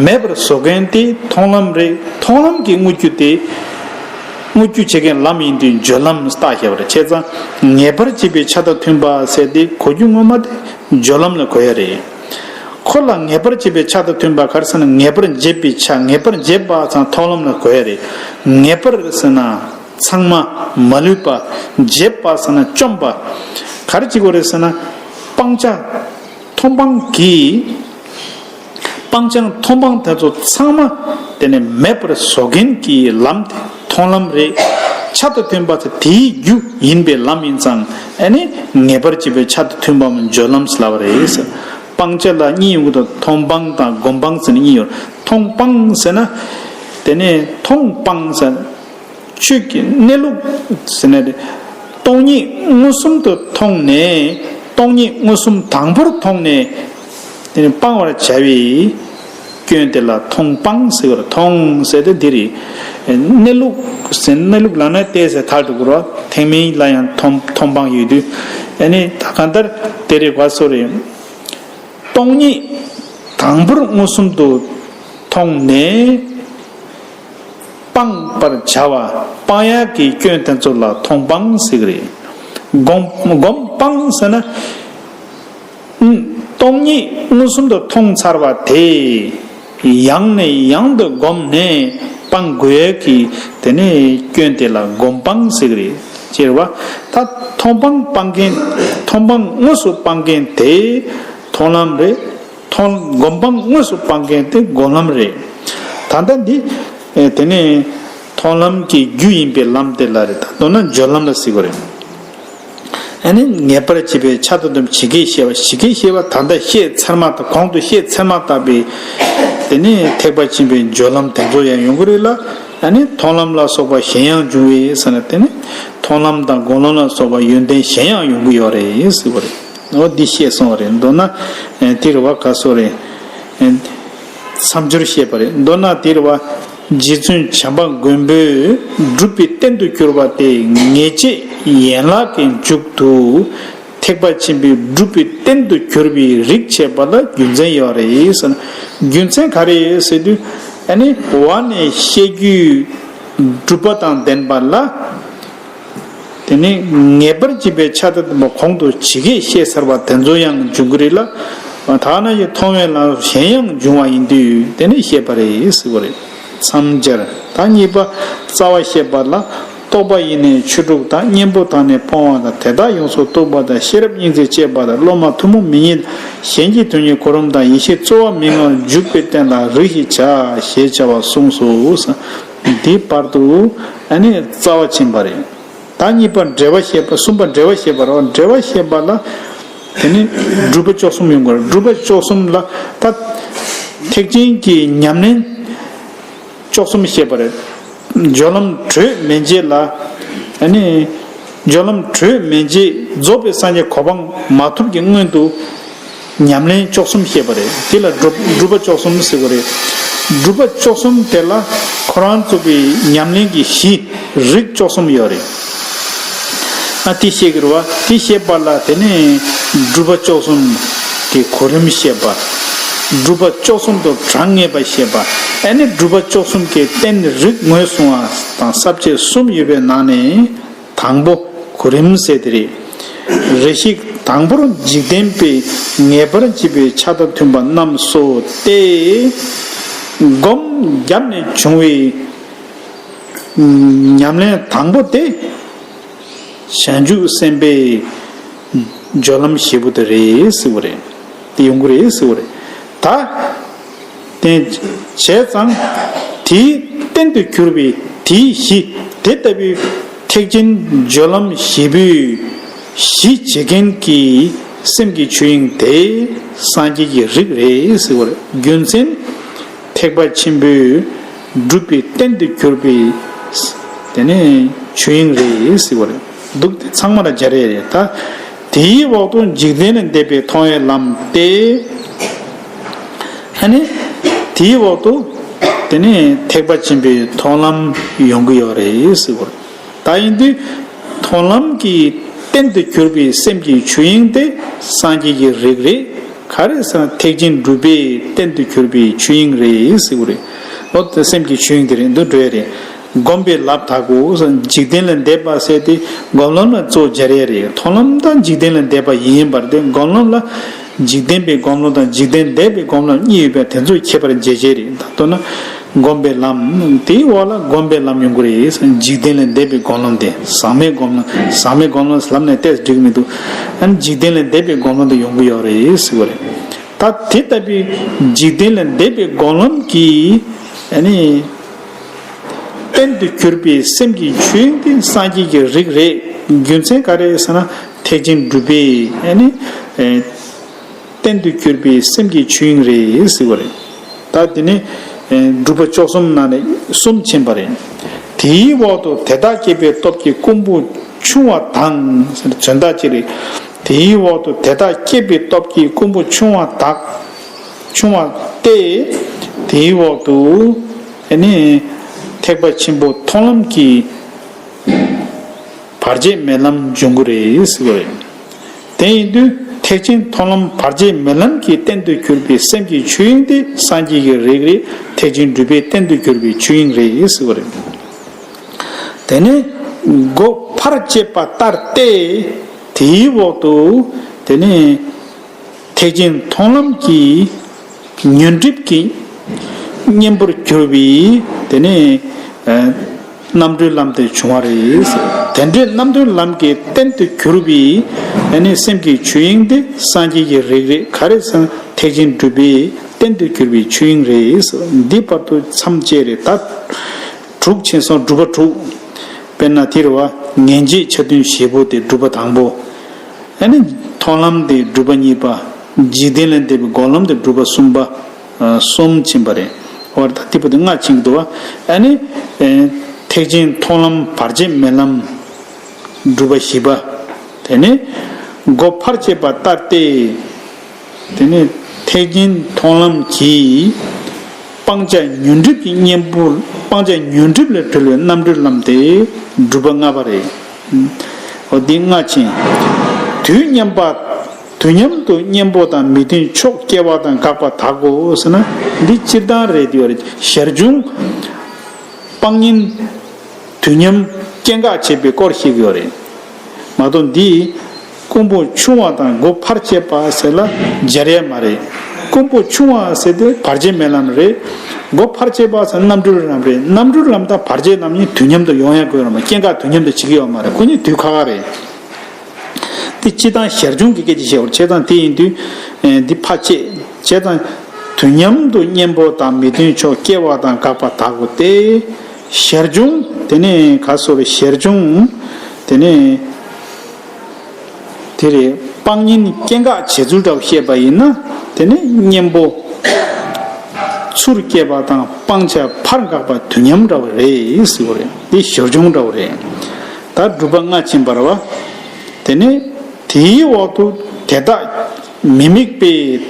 མེད་པར་བཟོ་མཁན་དེ་མཐོང་ལམ་རེད། མཐོང་ལམ་གྱི་དངོས་རྒྱུ་དེ་དངོས་རྒྱུ་བྱེད་མཁན་ལམ་ཡིན་དུས་སྦྱོར་ལམ་བཏགས་བཞག་པ་རེད། བྱས་ཙང་ངེས་པར་བྱེད་པའི་ཆ་དང་མཐུན་པ་ཟེར་དེ་གོ་རྒྱུ་ངོ་མ་དེ་སྦྱོར་ལམ་ལ་གོ་ཡ་རེད། ཁོ་ལ་ངེས་པར་བྱེད་པའི་ཆ་དང་མཐུན་པ་ག་རེ་ཟེར་ན། ངེས་པར་འབྱེད་པའི་ཆ། ངེས་པར་འབྱེད་པ་ཚང་མཐོང་ལམ་ལ་གོ་ཡ་རེད། ངེས་པར་ཟེར་ན་ཚང་མ་མ་ལུས་པ། འབྱེད་པ་ཟེར་ན་བཅོམ་པ། ག་རེ་བྱེད་དགོས་རེད་ཟེར་ན། སྤང་བྱ། མཐོང་སྤང་གི་སྤང་བྱ་མཐོང་སྤང་དེ་ཚོ་ཚང་མ་དེ་ནི་མེད་པར་བཟོ་མཁན་གྱི་ལམ་དེ་མཐོང་ལམ་རེད། ཆ་དང་མཐུན་པ་དེ་དེའི་རྒྱུ་ཡིན་པའི་ལམ་ཡིན་ཙང་ཨ་ནི་ངེས་པར་བྱེད་པའི་ཆ་དང་མཐུན་པའམ་སྦྱོར་ལམ་ཟེར་ལབ་པ་རེད། སྤང་བྱ་ལ་གཉིས་ཡོང་གི་འདུག་མཐོང་སྤང་དང་སྒོམ་སྤང་ཟེར་ནས་གཉིས་ཡོད། མཐོང་སྤང་ཟེར་ན་དེ་ནི་མཐོང་སྤང་ཟེར། ཆོས་ཀྱི་གནས་ལུགས་ཟེར་ནས་ སྟོང་ཉིད་མངོན་སུམ་དུ་མཐོང་ནས། སྟོང་ཉིད་མངོན་སུམ་དང་པོར་མཐོང་ནས། དེ་ནི་སྤང་བར་བྱ་བའི་སྐྱོན་དེ་ལ་མཐོང་སྤང་ཟེར་བར། མཐོང་ཟེར་དེ་འདི་རེད། གནས་ལུགས་ཟེར། གནས་ལུགས་ལ་ན་ཏེ་ཟེར་ཐལ་འགྲོ་གི་རེད་བ། ཐེག་དམན་ལ་ཡང་མཐོང་མཐོང་སྤང་ཡོད་དུས། ཨ་ནི་ད་གང་ལྟར་དེ་རེད་བ། སོ་རེད། སྟོང་ཉིད་དང་པོར་མངོན་སུམ་དུ་མཐོང་ནས། སྤང་བར་བྱ་བ། སྤང་ཡག་གི་སྐྱོན་དེ་ཚོ་ལ་མཐོང་སྤང་ཟེར་གི་རེད། སྒོམ་སྒོམ་སྤང་ཟེར་ན། སྟོང་ཉིད་མངོན་སུམ་དུ་མཐོང་ཚར་བ་དེ། ཡང་ནས་ཡང་དུ་བསྒོམས་ནས་སྤང་དགོས་ཡག་གི་དེ་ནས་སྐྱོན་དེ་ལ་སྒོམ་སྤང་ཟེར་གི་རེད། ཅེས་པ། ད་མཐོང་སྤང་སྤང་མཁན། མཐོང་སྤང་དངོས་སུ་སྤང་མཁན་དེ་མཐོང་ལམ་རེད། མཐོང་སྒོམ་སྤང་དངོས་སུ་སྤང་མཁན་དེ་སྒོམ་ལམ་རེད། ད་ལྟ་འདི། ཨེ། དེ་ནས་མཐོང་ལམ་གྱི་རྒྱུ་ཡིན་པའི་ལམ་དེ་ལ་རེད། ད་མདོར་ན་སྦྱོར་ལམ་ལ་ཟེར་གི་རེད། ཨ་ནི་ངེས་པར་བྱེད་པའི་ཆ་དང་ལྡན་པ་ཇི་སྐད་བཤད་པ། ཇི་སྐད་བཤད་པ་ད་ལྟ་བཤད་ཚར་མ་ཐག་གོང་དུ་བཤད་ཚར་མ་ཐག་པའི། དེ་ནས་ཐེག་པ་ཆེན་པོའི་སྦྱོར་ལམ་དེ་ཚོ་ཡང་ཡོང་གི་རེད་ལ། ཨ་ནི་མཐོང་ལམ་ལ་སོགས་པ་གཞན་ཡང་འབྱུང་བས་ཟེར་ན། དེ་ནི་མཐོང་ལམ་དང་སྒོམ་ལམ་ལ་སོགས་པ་ཡོན་ཏན་གཞན་ཡང་ཡོང་གི་ཡོད་རེད་ཟེར་བ་རེད། འོ་འདི་བཤད་སོང་བ་རེད། མདོར་ན། ཨེ། དེ་རེད་བ། ག་སོ་རེད། ཨེ། མཚམས་སྦྱོར་བཤད་པ་རེད། མདོར་ན་དེ་རེད་བ། རྗེ་བཙུན་བྱམས་པ་མགོན་པོས་སྒྲུབ་པའི་རྟེན་དུ་གྱུར་པ་དེ་ངེས་བྱེད་ཡན་ལག་གི་མཇུག་ཏུ། ཐེག་པ་ཆེན་པོའི་སྒྲུབ་པའི་རྟེན་དུ་གྱུར་པའི་རིགས་བྱེད་པ་ལ་རྒྱུ་མཚན་ཡོད་རེད་ཟེར་ན། རྒྱུ་མཚན་ག་རེ་ཟེར་དུས། ཨ་ནི་འོག་ནས་བཤད་རྒྱུད་སྒྲུབ་པ་དང་ལྡན་པ་ལ། དེ་ནི་ངེས་པར་བྱེད་པའི་ཆ་དང་ལྡན་པ་གོང་དུ་ཇི་སྐད་བཤད་ཚར་བ་དེ་ཚོ་ཡང་འབྱུང་གི་རེད་ལ། ཐ་ན་ཡང་མཐོང་བའི་ལམ་གཞན་ཡང་འབྱུང་བ་ཡིན་དུས་དེ་ནི་བཤད་པ་རེད་ཟེར་བ་རེད། མཚམས་སྦྱར། ད་གཉིས་པ་རྩ་བ་བཤད་པ་ལ། རྟོག་པ་ཡིས་ནི་ཆོས་དྲུག་དང་། གཉེན་པོ་དང་ནི་སྤོང་བ་དང་། དེ་དག་ཡོངས་སུ་རྟོག་པ་དང་། ཤེས་རབ་སྙིང་བརྩེ་བསྐྱེད་པ་དང་། སློབ་མ་ཐུན་མོང་མིང་ཉིད་གཞན་གྱི་དོན་གཉེར་གོ་རིམ་དང་། ཡེ་ཤེས་རྩོལ་བ་མི་མངའ་བར་འཇུག་པའི་རྟེན་ལ་རིགས་ཞེས་བྱ་ཞེས་བྱ་བ་གསུངས་སོ། འདིའི་བར་དུ་ཨ་ནི་རྩ་བ་ཕྱིན་པ་རེད། ད་གཉིས་པ་འགྲེལ་པ་བཤད་པ། གསུམ་པ་འགྲེལ་པ་བཤད་པ་རེད། འགྲེལ་པ་བཤད་པ་ལ་དེ་ནི་སྒྲུབ་པ་བཅུ་གསུམ་ཡོང་གི་རེད། སྒྲུབ་པ་བཅུ་གསུམ་ལ་ད་ཐེག་ཆེན་གྱི་ཉམས་ལེན་བཅུ་གསུམ་བཤད་པ་རེད། སྦྱོར་ལམ་གྲོལ་མི་བྱེད་ལ། ཨ་ནི་སྦྱོར་ལམ་གྲོལ་མི་བྱེད་རྫོགས་པའི་སངས་རྒྱས་གོ་འཕང་མ་ཐོབ་ཀྱི་སྔོན་དུ། ཉམས་ལེན་བཅུ་གསུམ་བཤད་པ་རེད། དེ་ལ་སྒྲུབ་སྒྲུབ་པ་བཅུ་གསུམ་ཟེར་བ་རེད། སྒྲུབ་པ་བཅུ་གསུམ་དེ་ལ་ཁོ་རང་ཚོ་གི་ཉམས་ལེན་གྱི་གཞི་རིགས་བཅུ་གསུམ་ཡོད་རེད། ཨ་དེ་བཤད་ཀྱི་རེད་བ། དེ་བཤད་པ་ལ་དེ་ནས་སྒྲུབ་པ་བཅུ་གསུམ་གྱི་གོ་རིམ་བཤད་པ། སྒྲུབ་པ་བཅུ་གསུམ་དུ་གྲངས་ངེས་པ་བཤད་པ། ཨ་ནི་སྒྲུབ་པ་བཅུ་གསུམ་གྱི་རྟེན་རིགས་ངོས་བཟུང་བ་དང་ས་བཅད་གསུམ་ཡོད་པའི་ནང་ནས། དང་པོ་གོ་རིམ་ཟེར་དེ་རེད། རེ་ཞིག་དང་པོར་འཇིག་རྟེན་པའི་ངེས་པར་བྱེད་པའི་ཆ་དང་མཐུན་པ་རྣམས་སོ་སྟེ། སྒོམ་བརྒྱབ་ནས་བྱུང་བའི་ཉམས་ལེན་དང་པོ་དེ་བྱང་ཆུབ་སེམས་དཔའི་སྦྱོར་ལམ་བཞི་པོ་དེ་རེད་ཟེར་བ་རེད། དེ་ཡོང་གི་རེད་ཟེར་བ་རེད། ད། དེ་བྱས་ཙང་དེའི་རྟེན་དུ་གྱུར་པའི་དེའི་གཞི། དེ་ལྟ་བུའི་ཐེག་ཆེན་སྦྱོར་ལམ་བཞི་པོའི་གཞི་བྱེད་མཁན་གྱི་སེམས་ཀྱི་ཆོས་དབྱིངས་དེ་སངས་རྒྱས་ཀྱི་རིགས་རེད་ཟེར་བ་རེད། རྒྱུ་མཚན། ཐེག་པ་ཆེན་པོའི་སྒྲུབ་པའི་རྟེན་དུ་གྱུར་པའི་དེ་ནས་ཆོས་དབྱིངས་རེད་ཟེར་བ་རེད། འདུག་སྟེ་ཚང་མ་ལ་སྦྱར་ཡས་རེད་ད། དེའི་འོག་ཏུ་འཇིག་རྟེན་ལས་འདས་པའི་མཐོང་བའི་ལམ་སྟེ། ཨ་ནི་དེའི་འོག་ཏུ་དེ་ནས་ཐེག་པ་ཆེན་པོའི་མཐོང་ལམ་ཡོང་གི་ཡོད་རེད་ཟེར་བ་རེད། ད་ཡིན་དུས་མཐོང་ལམ་གྱི་རྟེན་དུ་གྱུར་པའི་སེམས་ཀྱི་ཆོས་དབྱིངས་དེ་སངས་རྒྱས་ཀྱི་རིགས་རེད། ག་རེ་ཟེར་ན་ཐེག་ཆེན་སྒྲུབ་པའི་རྟེན་དུ་གྱུར་པའི་ཆོས་དབྱིངས་རེད་ཟེར་བ་རེད། འོ་དེ་སེམས་ཀྱི་ཆོས་དབྱིངས་དེ་རེད། འདུ་འགྲོ་ཡ་རེད། སྒོམ་པའི་ལམ་དག་གོ། འཇིག་རྟེན་ལས་འདས་པ་ཟེར་ཏེ་སྒོམ་ལམ་ལ་གཙོ་སྦྱར་ཡ་རེད། མཐོང་ལམ་དང་འཇིག་རྟེན་ལས་འདས་པ་ཡིན་པར་ཏེ། སྒོམ་ལམ་ལ་འཇིག་རྟེན་པའི་སྒོམ་ལམ་དང་འཇིག་རྟེན་འདས་པའི་སྒོམ་ལམ་གཉིས་ཡོད་པས་དེ་ཚོ་ཁྱད་པར་འབྱེད་བྱེད་རེད། ད་མདོར་ན་སྒོམ་པའི་ལམ་དེའི་འོག་ལ་སྒོམ་པའི་ལམ་ཡོང་གི་རེད། འཇིག་རྟེན་ལས་འདས་པའི་སྒོམ་ལམ་དེ་ཟག་མེད་སྒོམ་ལམ། ཟག་མེད་སྒོམ་ལམ་ལབ་ནས་ཏོག་ཙམ་འགྲིག་མི་འདུག་ཨ་ནི་འཇིག་རྟེན་ལས་འདས་པའི་སྒོམ་ལམ་དུ་ཡོང་གི་ཡོད་རེད་ཟེར་བ་རེད། ད་དེ་ལྟ་བུའི་འཇིག་རྟེན་ལས་འདས་པའི་སྒོམ་ལམ་གྱི་ཨ་ནི་རྟེན་དུ་གྱུར་པའི་སེམས་ཀྱི་ཆོས་དབྱིངས་དེ་སངས་རྒྱས་ཀྱི་རིགས་རེད། རྒྱུ་མཚན་ག་རེ་ཟེར་ན་ཐེག་ཆེན་སྒྲུབ་པའི་ཨ་ནི་ཨེ་རྟེན་དུ་གྱུར་པའི་སེམས་ཀྱི་ཆོས་དབྱིངས་རེད་ཟེར་བ་རེད། ད་དེ་ནི་ཨེ་སྒྲུབ་པ་བཅུ་གསུམ་ནང་ནས་གསུམ་ཕྱིན་པ་རེད། དེའི་འོག་ཏུ་དེ་དག་བསྐྱེད་པའི་སྟོབས་ཀྱིས་རྐུན་པོ་ ཆུང་བ་དང་ཟེར་མཚོན་རྟགས་ཅིག་རེད། དེའི་འོག་ཏུ་དེ་དག་བསྐྱེད་པའི་སྟོབས་ཀྱིས་རྐུན་པོ་ཆུང་བ་དག་ཆུང་བ་སྟེ། དེའི་འོག་ཏུ་དེ་ནི་ཐེག་པ་ཆེན་པོ་མཐོང་ལམ་གྱི་བར་ཆད་མེད་ལམ་འབྱུང་གི་རེད་ཟེར་བ་རེད། དེ་ཡིན་དུས་ཐེག་ཆེན་མཐོང་ལམ་བར་ཆད་མེད་ལམ་གྱི་རྟེན་དུ་གྱུར་པའི་སེམས་ཀྱི་ཆོས་དབྱིངས་དེ་སངས་རྒྱས་ཀྱི་རིགས་རེད། ཐེག་ཆེན་སྒྲུབ་པའི་རྟེན་དུ་གྱུར་པའི་ཆོས་དབྱིངས་རེད་ཟེར་བ་རེད། དེ་ནས་སྒོ་ཕར་བཅད་པ་ལྟར་ཏེ། དེའི་འོག་ཏུ་དེ་ནས་ཐེག་ཆེན་མཐོང་ལམ་གྱི་ཉོན་སྒྲིབ་ཀྱི་གཉེན་པོར་གྱུར་པའི་དེ་ནས་རྣམ་གྲོལ་ལམ་དེ་བྱུང་བ་རེད། དེ་འདྲའི་རྣམ་གྲོལ་ལམ་གྱི་རྟེན་དུ་གྱུར་པའི་དེ་ནས་སེམས་ཀྱི་ཆོས་དབྱིངས་དེ་སངས་རྒྱས་ཀྱི་རིགས་རེད། ག་རེ་ཟེར་ན་ཐེག་ཆེན་སྒྲུབ་པའི་རྟེན་དུ་གྱུར་པའི་ཆོས་དབྱིངས་རེད། འདི་བར་དུ་མཚམས་བཅད་རེད། ད་དྲུག་ཕྱིན་སོང་། སྒྲུབ་པ་དྲུག་དཔེར་ན་དེ་རེད་བ། ངེས་འབྱེད་ཆ་མཐུན་བཞི་པོ་དེ་སྒྲུབ་པ་དང་པོ། ཨ་ནི་མཐོང་ལམ་དེ་སྒྲུབ་པ་གཉིས་པ། འཇིག་རྟེན་ལས་འདས་པའི་སྒོམ་ལམ་དེ་སྒྲུབ་པ་གསུམ་པ། གསུམ་ཕྱིན་པ་རེད། འོ་ད་དེ་པོ་དེ་ལྔ་ཕྱིན་འདུག་བ། ཨ་ནི་ཐེག་ཆེན་མཐོང་ལམ་བར་ཆད་མེད་ལམ་སྒྲུབ་པ་བཞི་པ། དེ་ནི་སྒོ་ཕར་བཅད་པ་ལྟར་ཏེ། དེ་ནས་ཐེག་ཆེན་མཐོང་ལམ་གྱིས་སྤང་བྱ་ཉོན་སྒྲིབ་ཀྱི་གཉེན་པོ། སྤང་བྱ་ཉོན་སྒྲིབ་ལས་གྲོལ་བའི་རྣམ་གྲོལ་ལམ་དེ་སྒྲུབ་པ་ལྔ་པ་རེད། འོ་འདི་ལྔ་ཕྱིན། དུས་མཉམ་པ། དུས་མཉམ་དུ་གཉེན་པོ་དང་མི་མཐུན་ཕྱོགས་སྐྱེ་བ་དང་འགག་པ་དག་གོ་ཟེར་ན། འདི་སྤྱིར་བཏང་རེད་དེ་བ་རེད། ཞར་བྱུང་སྤང་གཉེན་དུས་མཉམ་སྐྱེ་འགག་བྱེད་པའི་སྐོར་བཤད་ཀྱི་ཡོད་རེད། མ་གཏོགས་འདི་རྐུན་པོ་ཆུང་བ་དང་སྒོ་ཕར་བཅད་པ་ཟེར་ལ་སྦྱར་ཡས་མ་རེད། རྐུན་པོ་ཆུང་བ་ཟེར་དེ་བར་ཆད་མེད་ལམ་རེད། སྒོ་ཕར་བཅད་པ་ཟེར་རྣམ་གྲོལ་ལམ་རེད། རྣམ་གྲོལ་ལམ་དང་བར་ཆད་ལམ་གཉིས་དུས་མཉམ་དུ་ཡོང་ཡ་དགོས་ར་མ། སྐྱེ་འགག་དུས་མཉམ་དུ་བྱེད་ཀྱི་ཡོད་མ་རེད། ཁོ་གཉིས་དུས་ཁག་ཁག་རེད། དེ་སྤྱིར་བཏང་ཞར་བྱུང་གི་སྐད་ཆ་བཤད་པ་རེད། བྱས་ཙང་དེ་ཡིན་དུས་ཨེ་འདི་ཕར་བཅད། བྱས་ཙང་དུས་མཉམ་དུ་གཉེན་པོ་དང་མི་མཐུན་ཕྱོགས་སྐྱེ་བ་དང་འགག་པ་དག་གོ་སྟེ། ཞར་བྱུང་དེ་ནས་ག་སོ་རེ། ཞར་བྱུང་དེ་ནས་དེ་རེད། སྤང་གཉེན་སྐྱེ་འགག་བྱེད་ཚུལ་འདྲ་བོ་བཤད་པ་ཡིན་ན། དེ་ནས་གཉེན་པོ་ཚུར་སྐྱེ་བ་དང་སྤང་བྱ་ཕར་འགག་པ་དུས་མཉམ་འདྲ་བོ་རེད་ཟེར་བ་རེད། འདི་ཞར་བྱུང་འདྲ་བོ་རེད། ད་སྒྲུབ་པ་ལྔ་ཕྱིན་པ་རེད་བ། དེ་ནས་དེའི་འོག་ཏུ་དེ་དག་མི་དམིགས་པས་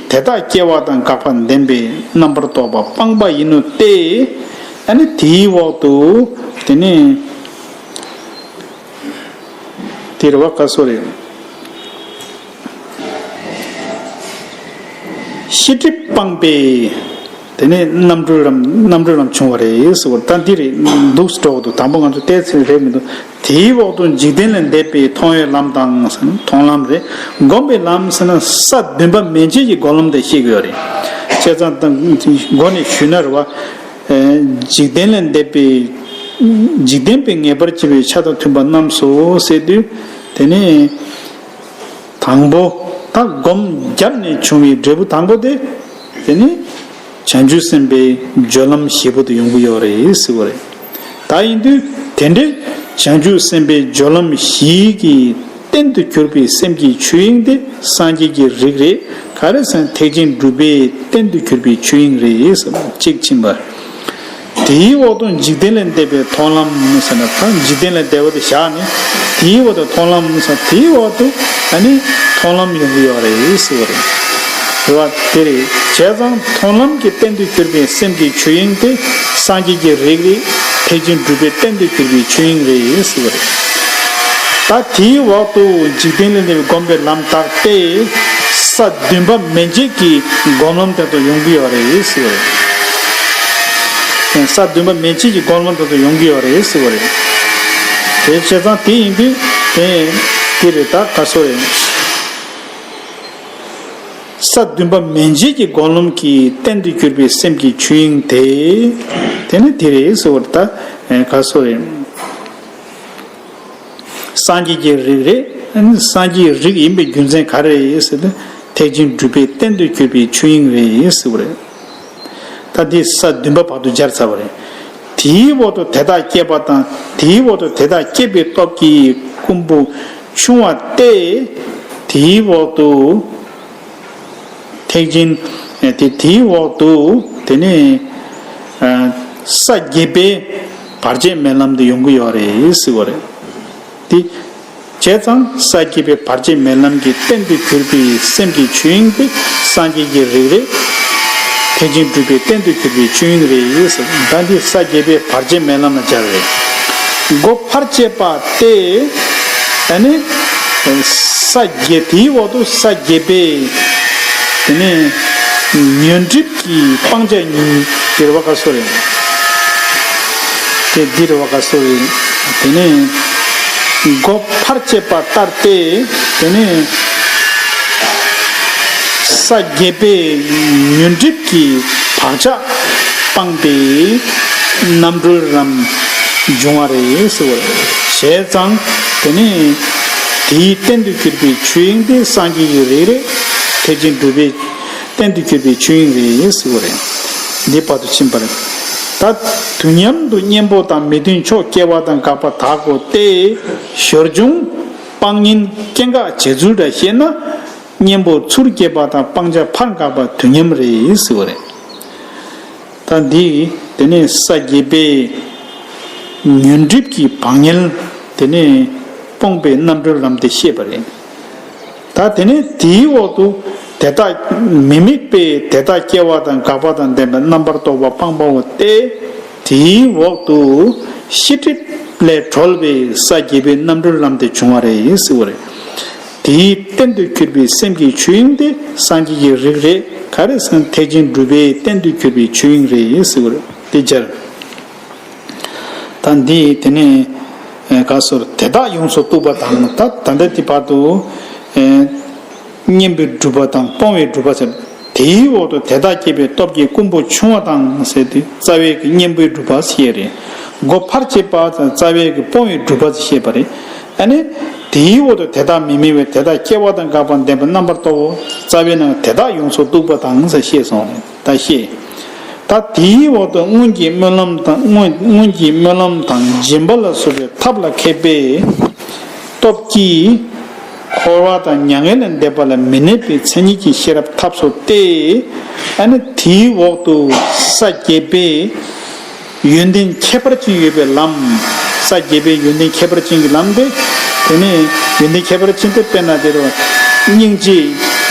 དེ་དག་སྐྱེ་བ་དང་འགག་པ་བདེན་པའི་རྣམ་པར་རྟོག་པ་སྤངས་པ་ཡིན་ནོ་སྟེ། ཨ་ནི་དེའི་འོག་ཏུ་དེ་ནས་དེ་རེད་བ། ག་སོ་རེད། ཤེས་སྒྲིབ་སྤངས་པས། དེ་ནས་རྣམ་གྲོལ་ལམ། རྣམ་གྲོལ་ལམ་བྱུང་བ་རེད་ཟེར་བ། ད་འདི་རེད་འདུག་སེ་འགྲོ་གི་འདུག་དང་པོ་ང་ཚོ་བལྟས་ཚེ་རེད་མི་འདུག་དེའི་འོག་ཏུ་འཇིག་རྟེན་ལས་འདས་པའི་མཐོང་བའི་ལམ་དང་ཟེར་ན། མཐོང་ལམ་རེད། སྒོམ་པའི་ལམ་ཟེར་ན་ས་བདུན་པ་མན་ཆད་ཀྱི་སྒོམ་ལམ་དེ་བཤད་ཀྱི་ཡོད་རེད། བྱས་ཙང་ད་འགོ་ནས་ཞུས་ན་རེད་བ། འཇིག་རྟེན་ལས་འདས་པའི། འཇིག་རྟེན་པའི་ངེས་པར་འབྱེད་པའི་ཆ་དང་མཐུན་པ་རྣམས་སོ་ཟེར་དུས། དེ་ནས་དང་པོ་ད་སྒོམ་བརྒྱབ་ནས་བྱུང་བའི་འབྲས་བུ་དང་པོ་དེ། དེ་ནི་བྱང་ཆུབ་སེམས་དཔའི་སྦྱོར་ལམ་བཞི་པོ་དེ་ཡོང་གི་ཡོད་རེད་ཟེར་བ་རེད། ད་ཡིན་དུས་དེ་འདྲའི་བྱང་ཆུབ་སེམས་དཔའི་སྦྱོར་ལམ་བཞི་གི་རྟེན་དུ་གྱུར་པའི་སེམས་ཀྱི་ཆོས་དབྱིངས་དེ་སངས་རྒྱས་ཀྱི་རིགས་རེད། ག་རེ་ཟེར་ན་ཐེག་ཆེན་སྒྲུབ་པའི་རྟེན་དུ་གྱུར་པའི་ཆོས་དབྱིངས་རེད་ཟེར་ན། གཅིག་ཕྱིན་པ། དེའི་འོག་ཏུ་འཇིག་རྟེན་ལས་འདས་པའི་མཐོང་ལམ་ཟེར་ན། ད་འཇིག་རྟེན་ལས་འདས་པ་དེ་བཞག་ནས་དེའི་འོག་ཏུ་མཐོང་ལམ་ཟེར། དེའི་འོག་ཏུ་ཨ་ནི་མཐོང་ལམ་ཡོང་གི་ཡོད་རེད་ཟེར་བ་རེད། རེད་བ། དེ་རེད། བྱས་ཙང་མཐོང་ལམ་གྱི་རྟེན་དུ་གྱུར་པའི་སེམས་ཀྱི་ཆོས་དབྱིངས་དེ་སངས་རྒྱས་ཀྱི་རིགས་རེད། ཐེག་ཆེན་སྒྲུབ་པའི་རྟེན་དུ་གྱུར་པའི་ཆོས་དབྱིངས་རེད་ཟེར་བ་རེད། ད་དེའི་འོག་ཏུ་འཇིག་རྟེན་ལས་འདས་པའི་སྒོམ་པའི་ལམ་དག་སྟེ། ས་བདུན་པ་མན་ཆད་ཀྱི་སྒོམ་ལམ་དེ་ཚོ་ཡོང་གི་ཡོད་རེད་ཟེར་བ་རེད། ས་བདུན་པ་མན་ཆད་ཀྱི་སྒོམ་ལམ་དེ་ཚོ་ཡོང་གི་ཡོད་རེད་ཟེར་བ་རེད། དེ་བྱས་ཙང་དེ་ཡིན་དུས་དེ་དེ་རེད། ད་ག་སོ་རེད། ས་བདུན་པ་མན་ཆད་ཀྱི་སྒོམ་ལམ་གྱི་རྟེན་དུ་གྱུར་པའི་སེམས་ཀྱི་ཆོས་དབྱིངས་དེ། དེ་ནི་དེ་རེད་ཟེར་བ་རེད། ད་ག་སོ་རེད། སངས་རྒྱས་ཀྱི་རིགས་རེད། སངས་རྒྱས་རིགས་ཡིན་པའི་རྒྱུ་མཚན་ག་རེ་རེད་ཟེར་ན། ཐེག་ཆེན་སྒྲུབ་པའི་རྟེན་དུ་གྱུར་པའི་ཆོས་དབྱིངས་རེད་ཟེར་བ་རེད། ད་འདི་ས་བདུན་པ་བར་དུ་སྦྱར་ཚར་བ་རེད། དེའི་འོག་ཏུ་དེ་དག་སྐྱེས་པ་དང་། དེའི་འོག་ཏུ་དེ་དག་སྐྱེས་པའི་སྟོབས་ཀྱིས་རྐུན་པོ་ཆུང་བ་སྟེ། དེའི་འོག་ཏུ། ཐེག་ཆེན་དེ། དེའི་འོག་ཏུ་དེ་ནི་ས་བརྒྱད་པའི་བར་ཆད་མེད་ལམ་དུ་ཡོང་གི་ཡོད་རེད་ཟེར་བ་རེད། དེ་ བྱས་ཙང་ས་བརྒྱད་པའི་བར་ཆད་མེད་ལམ་གྱི་རྟེན་དུ་གྱུར་པའི་སེམས་ཀྱི་ཆོས་དབྱིངས་དེ་སངས་རྒྱས་ཀྱི་རིགས་རེད། ཐེག་ཆེན་སྒྲུབ་པའི་རྟེན་དུ་གྱུར་པའི་ཆོས་དབྱིངས་རེད་ཟེར། ད་འདི་ས་བརྒྱད་པའི་བར་ཆད་མེད་ལམ་ལ་སྦྱར་རེད། སྒོ་འཕར་བཅད་པ་སྟེ། ཨ་ནི། ས་བརྒྱད་དེའི་འོག་ཏུ་ས་བརྒྱད་པའི། དེ་ནས། ཉོན་སྒྲིབ་ཀྱི་སྤང་བྱ་ཉིད་དེ་རེད་བ་ག་སོ་རེད། དེ་འདི་རེད་བ་ག་སོ་རེད། དེ་ནས། སྒོ་འཕར་བཅད་པ་ལྟར་ཏེ། དེ་ནས། ས་བརྒྱད་པའི་ཉོན་སྒྲིབ་ཀྱི་བག་ཆགས་སྤངས་པའི་རྣམ་གྲོལ་ལམ་འབྱུང་བ་རེད་ཟེར་བ་རེད། བྱས་ཙང་དེ་ནས་དེའི་རྟེན་དུ་གྱུར་པའི་ཆོས་དབྱིངས་དེ་སངས་རྒྱས་ཀྱི་རིགས་རེད། ཐེག་ཆེན་སྒྲུབ་པའི་རྟེན་དུ་གྱུར་པའི་ཆོས་དབྱིངས་རེད་ཟེར་བ་རེད། འདི་བར་དུ་ཕྱིན་པ་རེད། ད་དུས་མཉམ་དུ་གཉེན་པོ་དང་མི་མཐུན་ཕྱོགས་སྐྱེ་བ་དང་འགག་པ་དག་གོ་སྟེ། ཞོར་འབྱུང་སྤང་གཉེན་སྐྱེ་འགག་བྱེད་ཚུལ་འདྲ་བཤད་ན། གཉེན་པོ་ཚུར་སྐྱེས་པ་དང་སྤང་བྱ་ཕར་འགག་པ་དུས་མཉམ་རེད་ཟེར་བ་རེད། ད་འདི་དེ་ནས་ས་བརྒྱད་པའི་ཉོན་སྒྲིབ་ཀྱི་བག་ཉལ་དེ་ནས་སྤོང་པའི་རྣམ་གྲོལ་ལམ་དེ་བཤད་པ་རེད། ད་དེ་ནས་དེའི་འོག་ཏུ་དེ་དག་མི་དམིགས་པའི་དེ་དག་སྐྱེ་བ་དང་འགག་པ་དང་ལྡན་པའི་རྣམ་པར་རྟོག་པ་སྤངས་པའོ་སྟེ། དེའི་འོག་ཏུ་ཤེས་སྒྲིབ་ལས་གྲོལ་བའི་ས་བརྒྱད་པའི་རྣམ་གྲོལ་ལམ་དེ་བྱུང་བ་རེད་ཟེར་བ་རེད། དེའི་རྟེན་དུ་གྱུར་པའི་སེམས་ཀྱི་ཆོས་དབྱིངས་དེ་སངས་རྒྱས་ཀྱི་རིགས་རེད། ག་རེ་ཟེར་ན་ཐེག་ཆེན་སྒྲུབ་པའི་རྟེན་དུ་གྱུར་པའི་ཆོས་དབྱིངས་རེད་ཟེར་བ་རེད། དེ་སྦྱར། ད་འདི་དེ་ནས་ག་སོར་དེ་དག་ཡོངས་སུ་གཏུགས་པ་དང་། ད་ད་ལྟ་དེ་བར་དུ་གཉེན་པོའི་སྒྲུབ་པ་དང་སྤོང་བའི་སྒྲུབ་པ་ཟེར། དེའི་འོག་ཏུ་དེ་དག་སྐྱེས་པའི་སྟོབས་ཀྱིས་རྐུན་པོ་ཕྱུང་བ་དང་ཟེར་དུས་རྩ་བའི་གི་གཉེན་པོའི་སྒྲུབ་པ་ཞེས་རེད། སྒོ་འཕར་བཅད་པ་ཙམ་རྩ་བའི་གི་སྤོང་བའི་སྒྲུབ་པ་ཞེས་པ་རེད། ཨ་ནི་དེའི་འོག་ཏུ་དེ་དག་མི་དམིགས་པའི་དེ་དག་སྐྱེ་བ་དང་འགག་པ་ལྡན་པའི་རྣམ་པར་རྟོག་པའོ། རྩ་བའི་ནང་དེ་དག་ཡོངས་སུ་གཏུགས་པ་དང་ཟེར་བཤད་སོང་རེད། ད་ཤེས། ད་དེའི་འོག་ཏུ་སྔོན་གྱི་སྨོན་ལམ་དང་སྔོན་སྔོན་གྱི་སྨོན་ལམ་དང་སྦྱིན་པ་ལ་སོགས་པའི་ཐབས་ལ་མཁས་པའི་སྟོབས་ཀྱིས་འཁོར་བ་དང་མྱ་ངན་ལས་འདས་པ་ལ་མི་གནས་པའི་མཚན་ཉིད་ཀྱི་ཤེས་རབ་ཐོབ་སོ་སྟེ། ཨ་ནི་དེའི་འོག་ཏུ་ས་བརྒྱད་པའི་ཡོན་ཏན་ཁྱད་པར་ཅན་ཡོད་པའི་ལམ། ས་བརྒྱད་པའི་ཡོན་ཏན་ཁྱད་པར་ཅན་གྱི་ལམ་དེ། དེ་ནས་ཡོན་ཏན་ཁྱད་པར་ཅན་དེ་དཔེར་ན་དེ་རུ་སྙིང་རྗེ་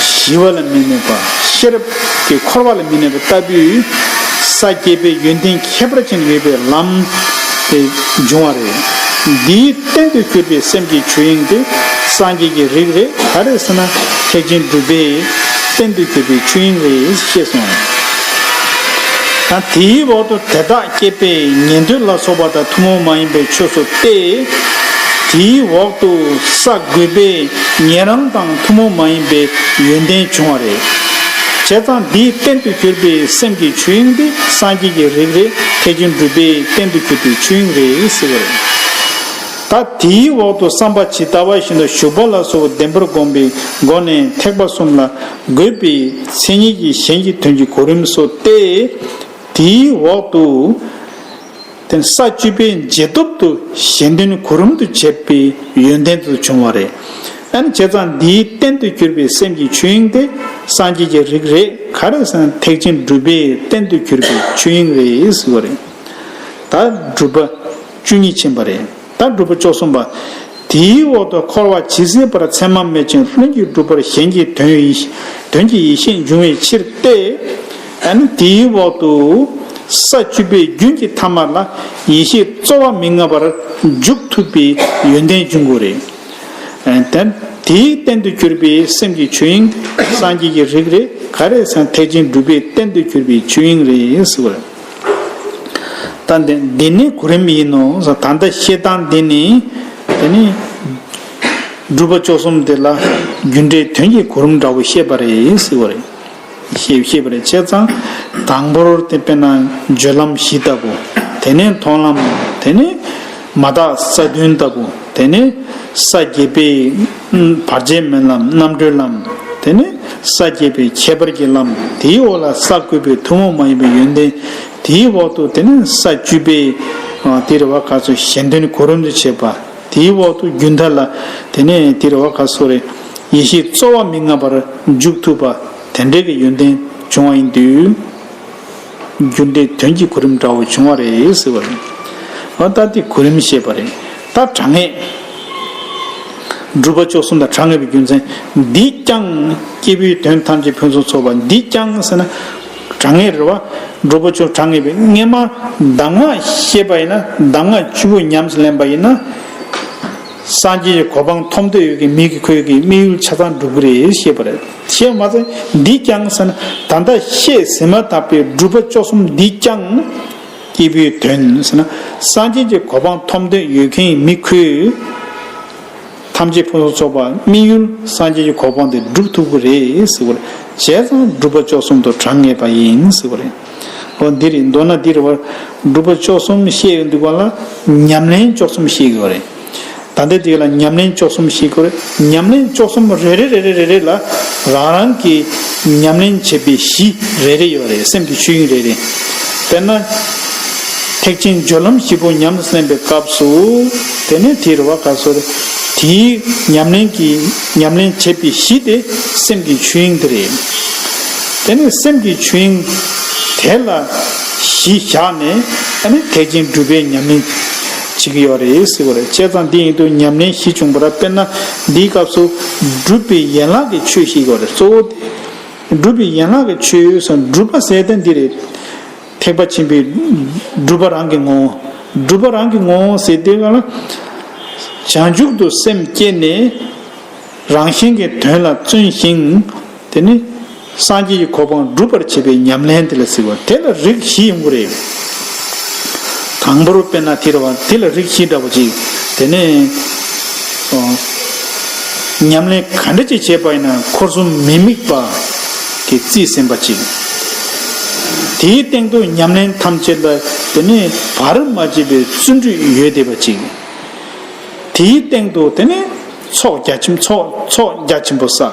ཞི་བ་ལ་མི་གནས་པ། ཤེས་རབ་ཀྱི་འཁོར་བ་ལ་མི་གནས་པ་ལྟ་བུའི་ས་བརྒྱད་པའི་ཡོན་ཏན་ཁྱད་པར་ཅན་ཡོད་པའི་ལམ་དེ་འབྱུང་བ་རེད། འདིའི་རྟེན་དུ་གྱུར་པའི་སེམས་ཀྱི་ཆོས་དབྱིངས་དེ་སངས་རྒྱས་ཀྱི་རིགས་རེད། ག་རེ་ཟེར་ན་ཐེག་ཆེན་སྒྲུབ་པའི་རྟེན་དུ་གྱུར་པའི་ཆོས་དབྱིངས་རེད་ཞེས་གསུངས། ད་དེའི་འོག་ཏུ་དེ་དག་སྐྱེས་པའི་ཉན་ཐོས་ལ་སོགས་པ་དང་ཐུན་མོང་མ་ཡིན་པའི་ཆོས་སུ་སྟེ། དེའི་འོག་ཏུ་ས་དགུ་པའི་ཉན་རང་དང་ཐུན་མོང་མ་ཡིན་པའི་ཡོན་ཏན་བྱུང་བ་རེད། བྱས་ཙང་འདིའི་རྟེན་དུ་གྱུར་པའི་སེམས་ཀྱི་ཆོས་དབྱིངས་དེ་སངས་རྒྱས་ཀྱི་རིགས་རེད། ཐེག་ཆེན་སྒྲུབ་པའི་རྟེན་དུ་གྱུར་པའི་ཆོས་དབྱིངས་རེད་ཟེར་བ་རེད། ད་དེའི་འོག་ཏུ་བསམ་པ་ཇི་ལྟ་བ་བཞིན་དུ་བཞུགས་པ་ལ་སོགས་པ་བདེན་པར་བསྒོམས་པའི་སྒོ་ནས་ཐེག་པ་གསུམ་ལ་འགོད་པའི་མཚན་ཉིད་ཀྱི་གཞན་གྱི་དོན་གྱི་གོ་རིམ་སོགས་ཏེ། དེའི་འོག་ཏུ་དེ་ས་བཅུ་པའི་རྗེས་ཐོབ་ཏུ་གཞན་དོན་གོ་རིམ་དུ་བྱེད་པའི་ཡོན་ཏན་དུ་བྱུང་བ་རེད། ཨ་ནི་བྱས་ཙང་འདིའི་རྟེན་དུ་གྱུར་པའི་སེམས་ཀྱི་ཆོས་དབྱིངས་དེ་སངས་རྒྱས་ཀྱི་རིགས་རེད། ག་རེ་ཟེར་ན་ཐེག་ཆེན་སྒྲུབ་པའི་རྟེན་དུ་གྱུར་པའི་ཆོས་དབྱིངས་རེད་ཟེར་བ་རེད། ད་སྒྲུབ་པ་བཅུ་གཉིས་ཕྱིན་པ་རེད། ད་སྒྲུབ་པ་བཅུ་གསུམ་པ། དེའི་འོག་ཏུ་འཁོར་བ་ཇི་སྲིད་པར་མཚན་མ་མེད་ཅིང་ལྷུན་གྱིས་གྲུབ་པར་གཞན་གྱི་དོན་ཡི་དོན་གྱི་ཡེ་ཤེས་འབྱུང་བའི་ཕྱིར་ཏེ། ཨ་ནི་དེའི་འོག་ཏུ་ས་བཅུ་པའི་རྒྱུན་གྱི་ཐ་མ་ལ་ཡེ་ཤེས་རྩོལ་བ་མི་མངའ་བར་འཇུག་ཐུབ་པའི་ཡོན་ཏན་འབྱུང་དགོས་རེད། ཨ་ནི་དེའི་རྟེན་དུ་གྱུར་པའི་སེམས་ཀྱི་ཆོས་དབྱིངས་སངས་རྒྱས་ཀྱི་རིགས་རེད། ག་རེ་ཟེར་ན་ཐེག་ཆེན་སྒྲུབ་པའི་རྟེན་དུ་གྱུར་པའི་ཆོས་དབྱིངས་རེད་ཟེར་བ་རེད། ད་འདི་འདི་ནི་གོ་རིམ་ཡིན་ནོ། ད་ལྟ་བཤད་སྟངས་འདི་ནི་དེ་ནི་སྒྲུབ་པ་བཅུ་གསུམ་དེ་ལ་རྒྱུ་འབྲས་དོན་གྱི་གོ་རིམ་འདྲ་བོ་བཤད་པ་རེད་ཟེར་བ་རེད། བཤད་བཤད་པ་རེད། བྱས་ཙང་དང་པོར་དེ་དཔེར་ན་སྦྱོར་ལམ་བཞི་ལྟ་བུ། དེ་ནས་མཐོང་ལམ། དེ་ནས་མ་དག་རྩ་བདུན་ལྟ་བུ། དེ་ནས་ས་བརྒྱད་པའི་བར་ཆད་མེད་ལམ་རྣམ་གྲོལ་ལམ། དེ་ནས་ས་བརྒྱད་པའི་ཁྱད་པར་གྱི་ལམ། དེའི་འོག་ལ་ས་དགུ་པའི་ཐུན་མོང་མ་ཡིན་པའི་ཡོན་ཏན། དེའི་འོག་ཏུ་དེ་ནས་ས་བཅུ་པའི་དེ་རེད་བ་ག་ཚོད་གཞན་དོན་གོ་རིམ་དུ་བྱེད་པ། དེའི་འོག་ཏུ་རྒྱུན་མཐའ་ལ་དེ་ནས་དེ་རེད་བ་ག་ཚོད་རེད། ཡེ་ཤེས་རྩོལ་བ་མི་མངའ་བར་འཇུག་ཐུབ་པ། དེ་འདྲའི་གི་ཡོན་ཏན་བྱུང་བ་ཡིན་དུས། རྒྱུ་འབྲས་དོན་གྱི་གོ་རིམ་འདྲ་བོ་བྱུང་བ་རེད་ཟེར་བ་རེད། འོ་ད་དེ་གོ་རིམ་བཤད་པ་རེད། ད་དྲང་ངེས། སྒྲུབ་པ་བཅུ་གསུམ་དང་གྲངས་ངེས་པའི་རྒྱུ་མཚན། འདིས་ཀྱང་སྐྱེས་བུའི་དོན་ཐམས་ཅད་ཕུན་སུམ་ཚོགས་པ། འདིས་ཀྱང་ཟེར་ན་གྲངས་ངེས་རེད་བ། སྒྲུབ་པ་བཅུ་གྲངས་ངེས་པའི་སྔས་མ་གདམས་ངག་བཤད་པ་ཡིན་ན། གདམས་ངག་བཅུ་པོ་ཉམས་སུ་ལེན་པ་ཡིན་ན། སངས་རྒྱས་ཀྱི་གོ་འཕང་ཐོབ་འདོད་ཡོད་མཁན་མི་གི་ཁོའི་གི་དམིགས་ཡུལ་ཆ་ཚང་འགྲུབ་ཀྱི་རེད་ཞེས་པ་རེད། ཞེས་མ་ཟད་འདིས་ཀྱང་ཟེར་ན། ད་ལྟ་བཤད་ཟིན་མ་ཐག་པའི་སྒྲུབ་པ་བཅུ་གསུམ་འདིས་ཀྱང་སྐྱེས་བུའི་དོན་ཟེར་ན། སངས་རྒྱས་ཀྱི་གོ་འཕང་ཐོབ་འདོད་ཡོད་མཁན་མི་ཁོའི་ཐམས་ཅད་ཕུན་སུམ་ཚོགས་པ་དམིགས་ཡུལ་སངས་རྒྱས་ཀྱི་གོ་འཕང་དེ་འགྲུབ་ཐུབ་ཀྱི་རེད་ཟེར་བ་རེད། བྱས་ཙང་སྒྲུབ་པ་བཅུ་གསུམ་དུ་གྲངས་ངེས་པ་ཡིན་ཟེར་བ་རེད། འོ་འདི་རེད། མདོར་ན་འདི་རེད་བ། སྒྲུབ་པ་བཅུ་གསུམ་བཤད་ཡོང་དུས་ག་ལ་ཉམས་ལེན་བཅུ་གསུམ་བཤད་ཀྱི་ཡོད་རེད། ད་ལྟ་འདི་ལ་ཉམས་ལེན་བཅུ་གསུམ་བཤད་ཀྱི་ཡོད་རེད། ཉམས་ལེན་བཅུ་གསུམ་རེ་རེ་རེ་རེ་རེ་རེ་ལ་རང་རང་གི་ཉམས་ལེན་བྱེད་པའི་གཞི་རེ་རེ་ཡོད་རེད། སེམས་ཀྱི་ཆོས་དབྱིངས་རེ་རེ། དཔེར་ན། ཐེག་ཆེན་སྦྱོར་ལམ་བཞི་པོ་ཉམས་སུ་ལེན་པའི་སྐབས་སུ། དེ་ནས་དེ་རུ་བ་ག་སོ་རེ། དེའི་ཉམས་ལེན་གྱི་ཉམས་ལེན་བྱེད་པའི་གཞི་དེ་སེམས་ཀྱི་ཆོས་དབྱིངས་དེ་རེད། དེ་ནས་སེམས་ཀྱི་ཆོས་དབྱིངས་དེ་ལ་གཞི་བཞག་ནས། ཨ་ནི་ཐེག་ཆེན་སྒྲུབ་པའི་ཉམས་ལེན་བྱེད་ཀྱི་ཡོད་རེད་ཟེར་བ་རེད། བྱས་ཙང་འདི་ཡིན་དུས་ཉམས་ལེན་བཞི་བྱུང་བ་ར། དཔེར་ན་འདིའི་སྐབས་སུ་སྒྲུབ་པའི་ཡན་ལག་གི་ཆོས་བཤད་ཀྱི་ཡོད་རེད། གཙོ་བོ་དེ་སྒྲུབ་པའི་ཡན་ལག་གི་ཆོས་སམ་སྒྲུབ་པ་ཟེར་དེ་འདི་རེད། ཐེག་པ་ཆེན་པོའི་སྒྲུབ་པ་རང་གི་ངོ་བོ། སྒྲུབ་པ་རང་གི་ངོ་བོ་ཟེར་དུས་ག་ལ། བྱང་ཆུབ་ཏུ་སེམས་བསྐྱེད་ནས་རང་གཞན་གྱི་དོན་ལ་བརྩོན་ཞིང་། དེ་ནི་སངས་རྒྱས་ཀྱི་གོ་འཕང་སྒྲུབ་པར་བྱེད་པའི་ཉམས་ལེན་དེ་ལ་ཟེར་བ། དེ་ལ་རིགས་བཞི་ཡོང་གི་རེད། དང་པོར་དཔེར་ན་དེ་རེད་བ། དེ་ལ་རིགས་བཞི་འདྲ་པོ་ཅིག་དེ་ནས་ཨོ། ཉམས་ལེན་ག་འདྲ་ཅིག་བྱས་པ་ཡིན་ན་འཁོར་གསུམ་མི་དམིགས་པ་གི་རྩིས་ཟིན་པ་ཅིག་དེའི་སྟེང་དུ་ཉམས་ལེན་ཐམས་ཅད་ལ་དེ་ནས་བར་མ་ཆད་པའི་བརྩོན་འགྲུས་ཡོད་བསྡད་པ་ཅིག་དེའི་སྟེང་དུ་དེ་ནས་ཚོགས་རྒྱ་ཆེན། ཚོགས་ཚོགས་རྒྱ་ཆེན་པོ་བསགས།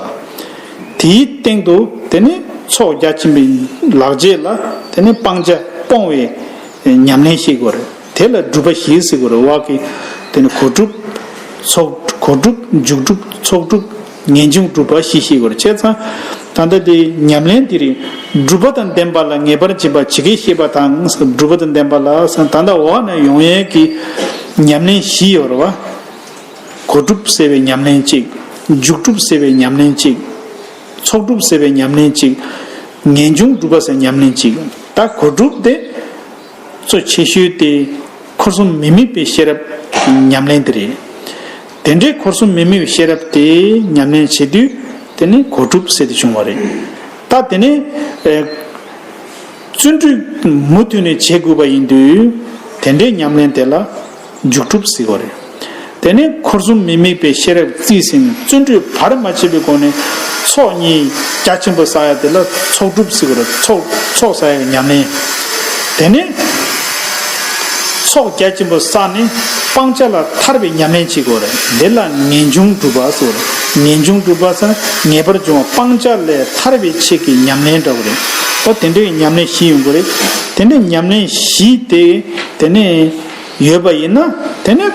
དེའི་སྟེང་དུ་དེ་ནས་ཚོགས་རྒྱ་ཆེན་པོའི་ལག་རྗེས་ལ་དེ་ནས་སྤང་བྱ་སྤོང་བའི་ཉམས་ལེན་ཞིག་དགོས་རེད། དེ་ལ་སྒྲུབ་པ་བཞི་ཟེར་དགོས་རེད། བ་གི་དེ་ནི་གོ་སྒྲུབ། ཚོགས་གོ་སྒྲུབ། འཇུག་སྒྲུབ། ཚོགས་སྒྲུབ། ངེས་འབྱུང་སྒྲུབ་པ་བཞི་ཞིག་དགོས་རེད། བྱས་ཙང་ད་ལྟ་དེ་ཉམས་ལེན་དེ་རེད། སྒྲུབ་པ་དང་ལྡན་པ་ལ་ངེས་པར་འབྱིན་པ་ཇི་སྐད་བཤད་པ་དང་། སྒྲུབ་པ་དང་ལྡན་པ་ལ་ད་ལྟ་འོག་ནས་ཡོང་ཡས་ཀྱི་ཉམས་ལེན་བཞི་ཡོད་རེད་བ། གོ་སྒྲུབ་ཟེར་བའི་ཉམས་ལེན་གཅིག་འཇུག་སྒྲུབ་ཟེར་བའི་ཉམས་ལེན་གཅིག་ཚོགས་སྒྲུབ་ཟེར་བའི་ཉམས་ལེན་གཅིག་ངེས་འབྱུང་སྒྲུབ་པ་ཟེར་ཉམས་ལེན་གཅིག་ད་གོ་སྒྲུབ་དེ་གཙོ་ཆེ་ཤོས་དེ་འཁོར་གསུམ་མི་དམིགས་པའི་ཤེས་རབ་ཉམས་ལེན་དེ་རེད། དེ་འདྲའི་འཁོར་གསུམ་མི་དམིགས་པའི་ཤེས་རབ་དེ་ཉམས་ལེན་བྱེད་དུས་དེ་ནི་གོ་སྒྲུབ་ཟེར་དེ་བྱུང་བ་རེད། ད་དེ་ནི་ཨེ། བརྩོན་འགྲུས་མུ་མཐུད་ནས་བྱེད་དགོས་པ་ཡིན་དུས། དེ་འདྲའི་ཉམས་ལེན་དེ་ལ་འཇུག་སྒྲུབ་ཟེར་བ་རེད། དེ་ནས་འཁོར་གསུམ་མི་དམིགས་པའི་ཤེས་རབ་རྩིས་ཟིན་བརྩོན་འགྲུས་བར་མ་ཆད་པའི་སྒོ་ནས་ཚོགས་གཉིས་རྒྱ་ཆེན་པོ་བསགས་ཡ་དེ་ལ་ཚོགས་སྒྲུབ་ཟེར་བ་རེད། ཚོགས་ཚོགས་བསགས་ཡ་ཉམས་ལེན། དེ་ནས་ཚོགས་རྒྱ་ཆེན་པོ་བསགས་ནས་སྤང་བྱ་ལ་ཐར་བའི་ཉམས་ལེན་བྱེད་དགོས་རེད། འདི་ལ་ངེས་འབྱུང་སྒྲུབ་པ་ཟེར་བ་རེད། ངེས་འབྱུང་སྒྲུབ་པ་ཟེར་ན་ངེས་པར་འབྱུང་བ་སྤང་བྱ་ལས་ཐར་བའི་ཆེད་ཀྱི་ཉམས་ལེན་འདྲ་བོ་རེད། ཨོ་དེ་འདྲའི་ཉམས་ལེན་བཞི་ཡོང་གི་རེད། དེ་འདྲའི་ཉམས་ལེན་བཞི་དེ་དེ་ནས་ཡོད་པ་ཡིན་ན་དེ་ནས་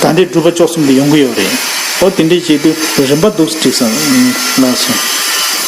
ད་ལྟའི་སྒྲུབ་པ་བཅུ་གསུམ་དེ་ཡོང་གི་ཡོད་རེད། ཨོ་དེ་འདྲའི་བྱེད་དུས་རིམ་པ་འདུག་སེ་བསྒྲིགས་སོང་ལགས་སོ།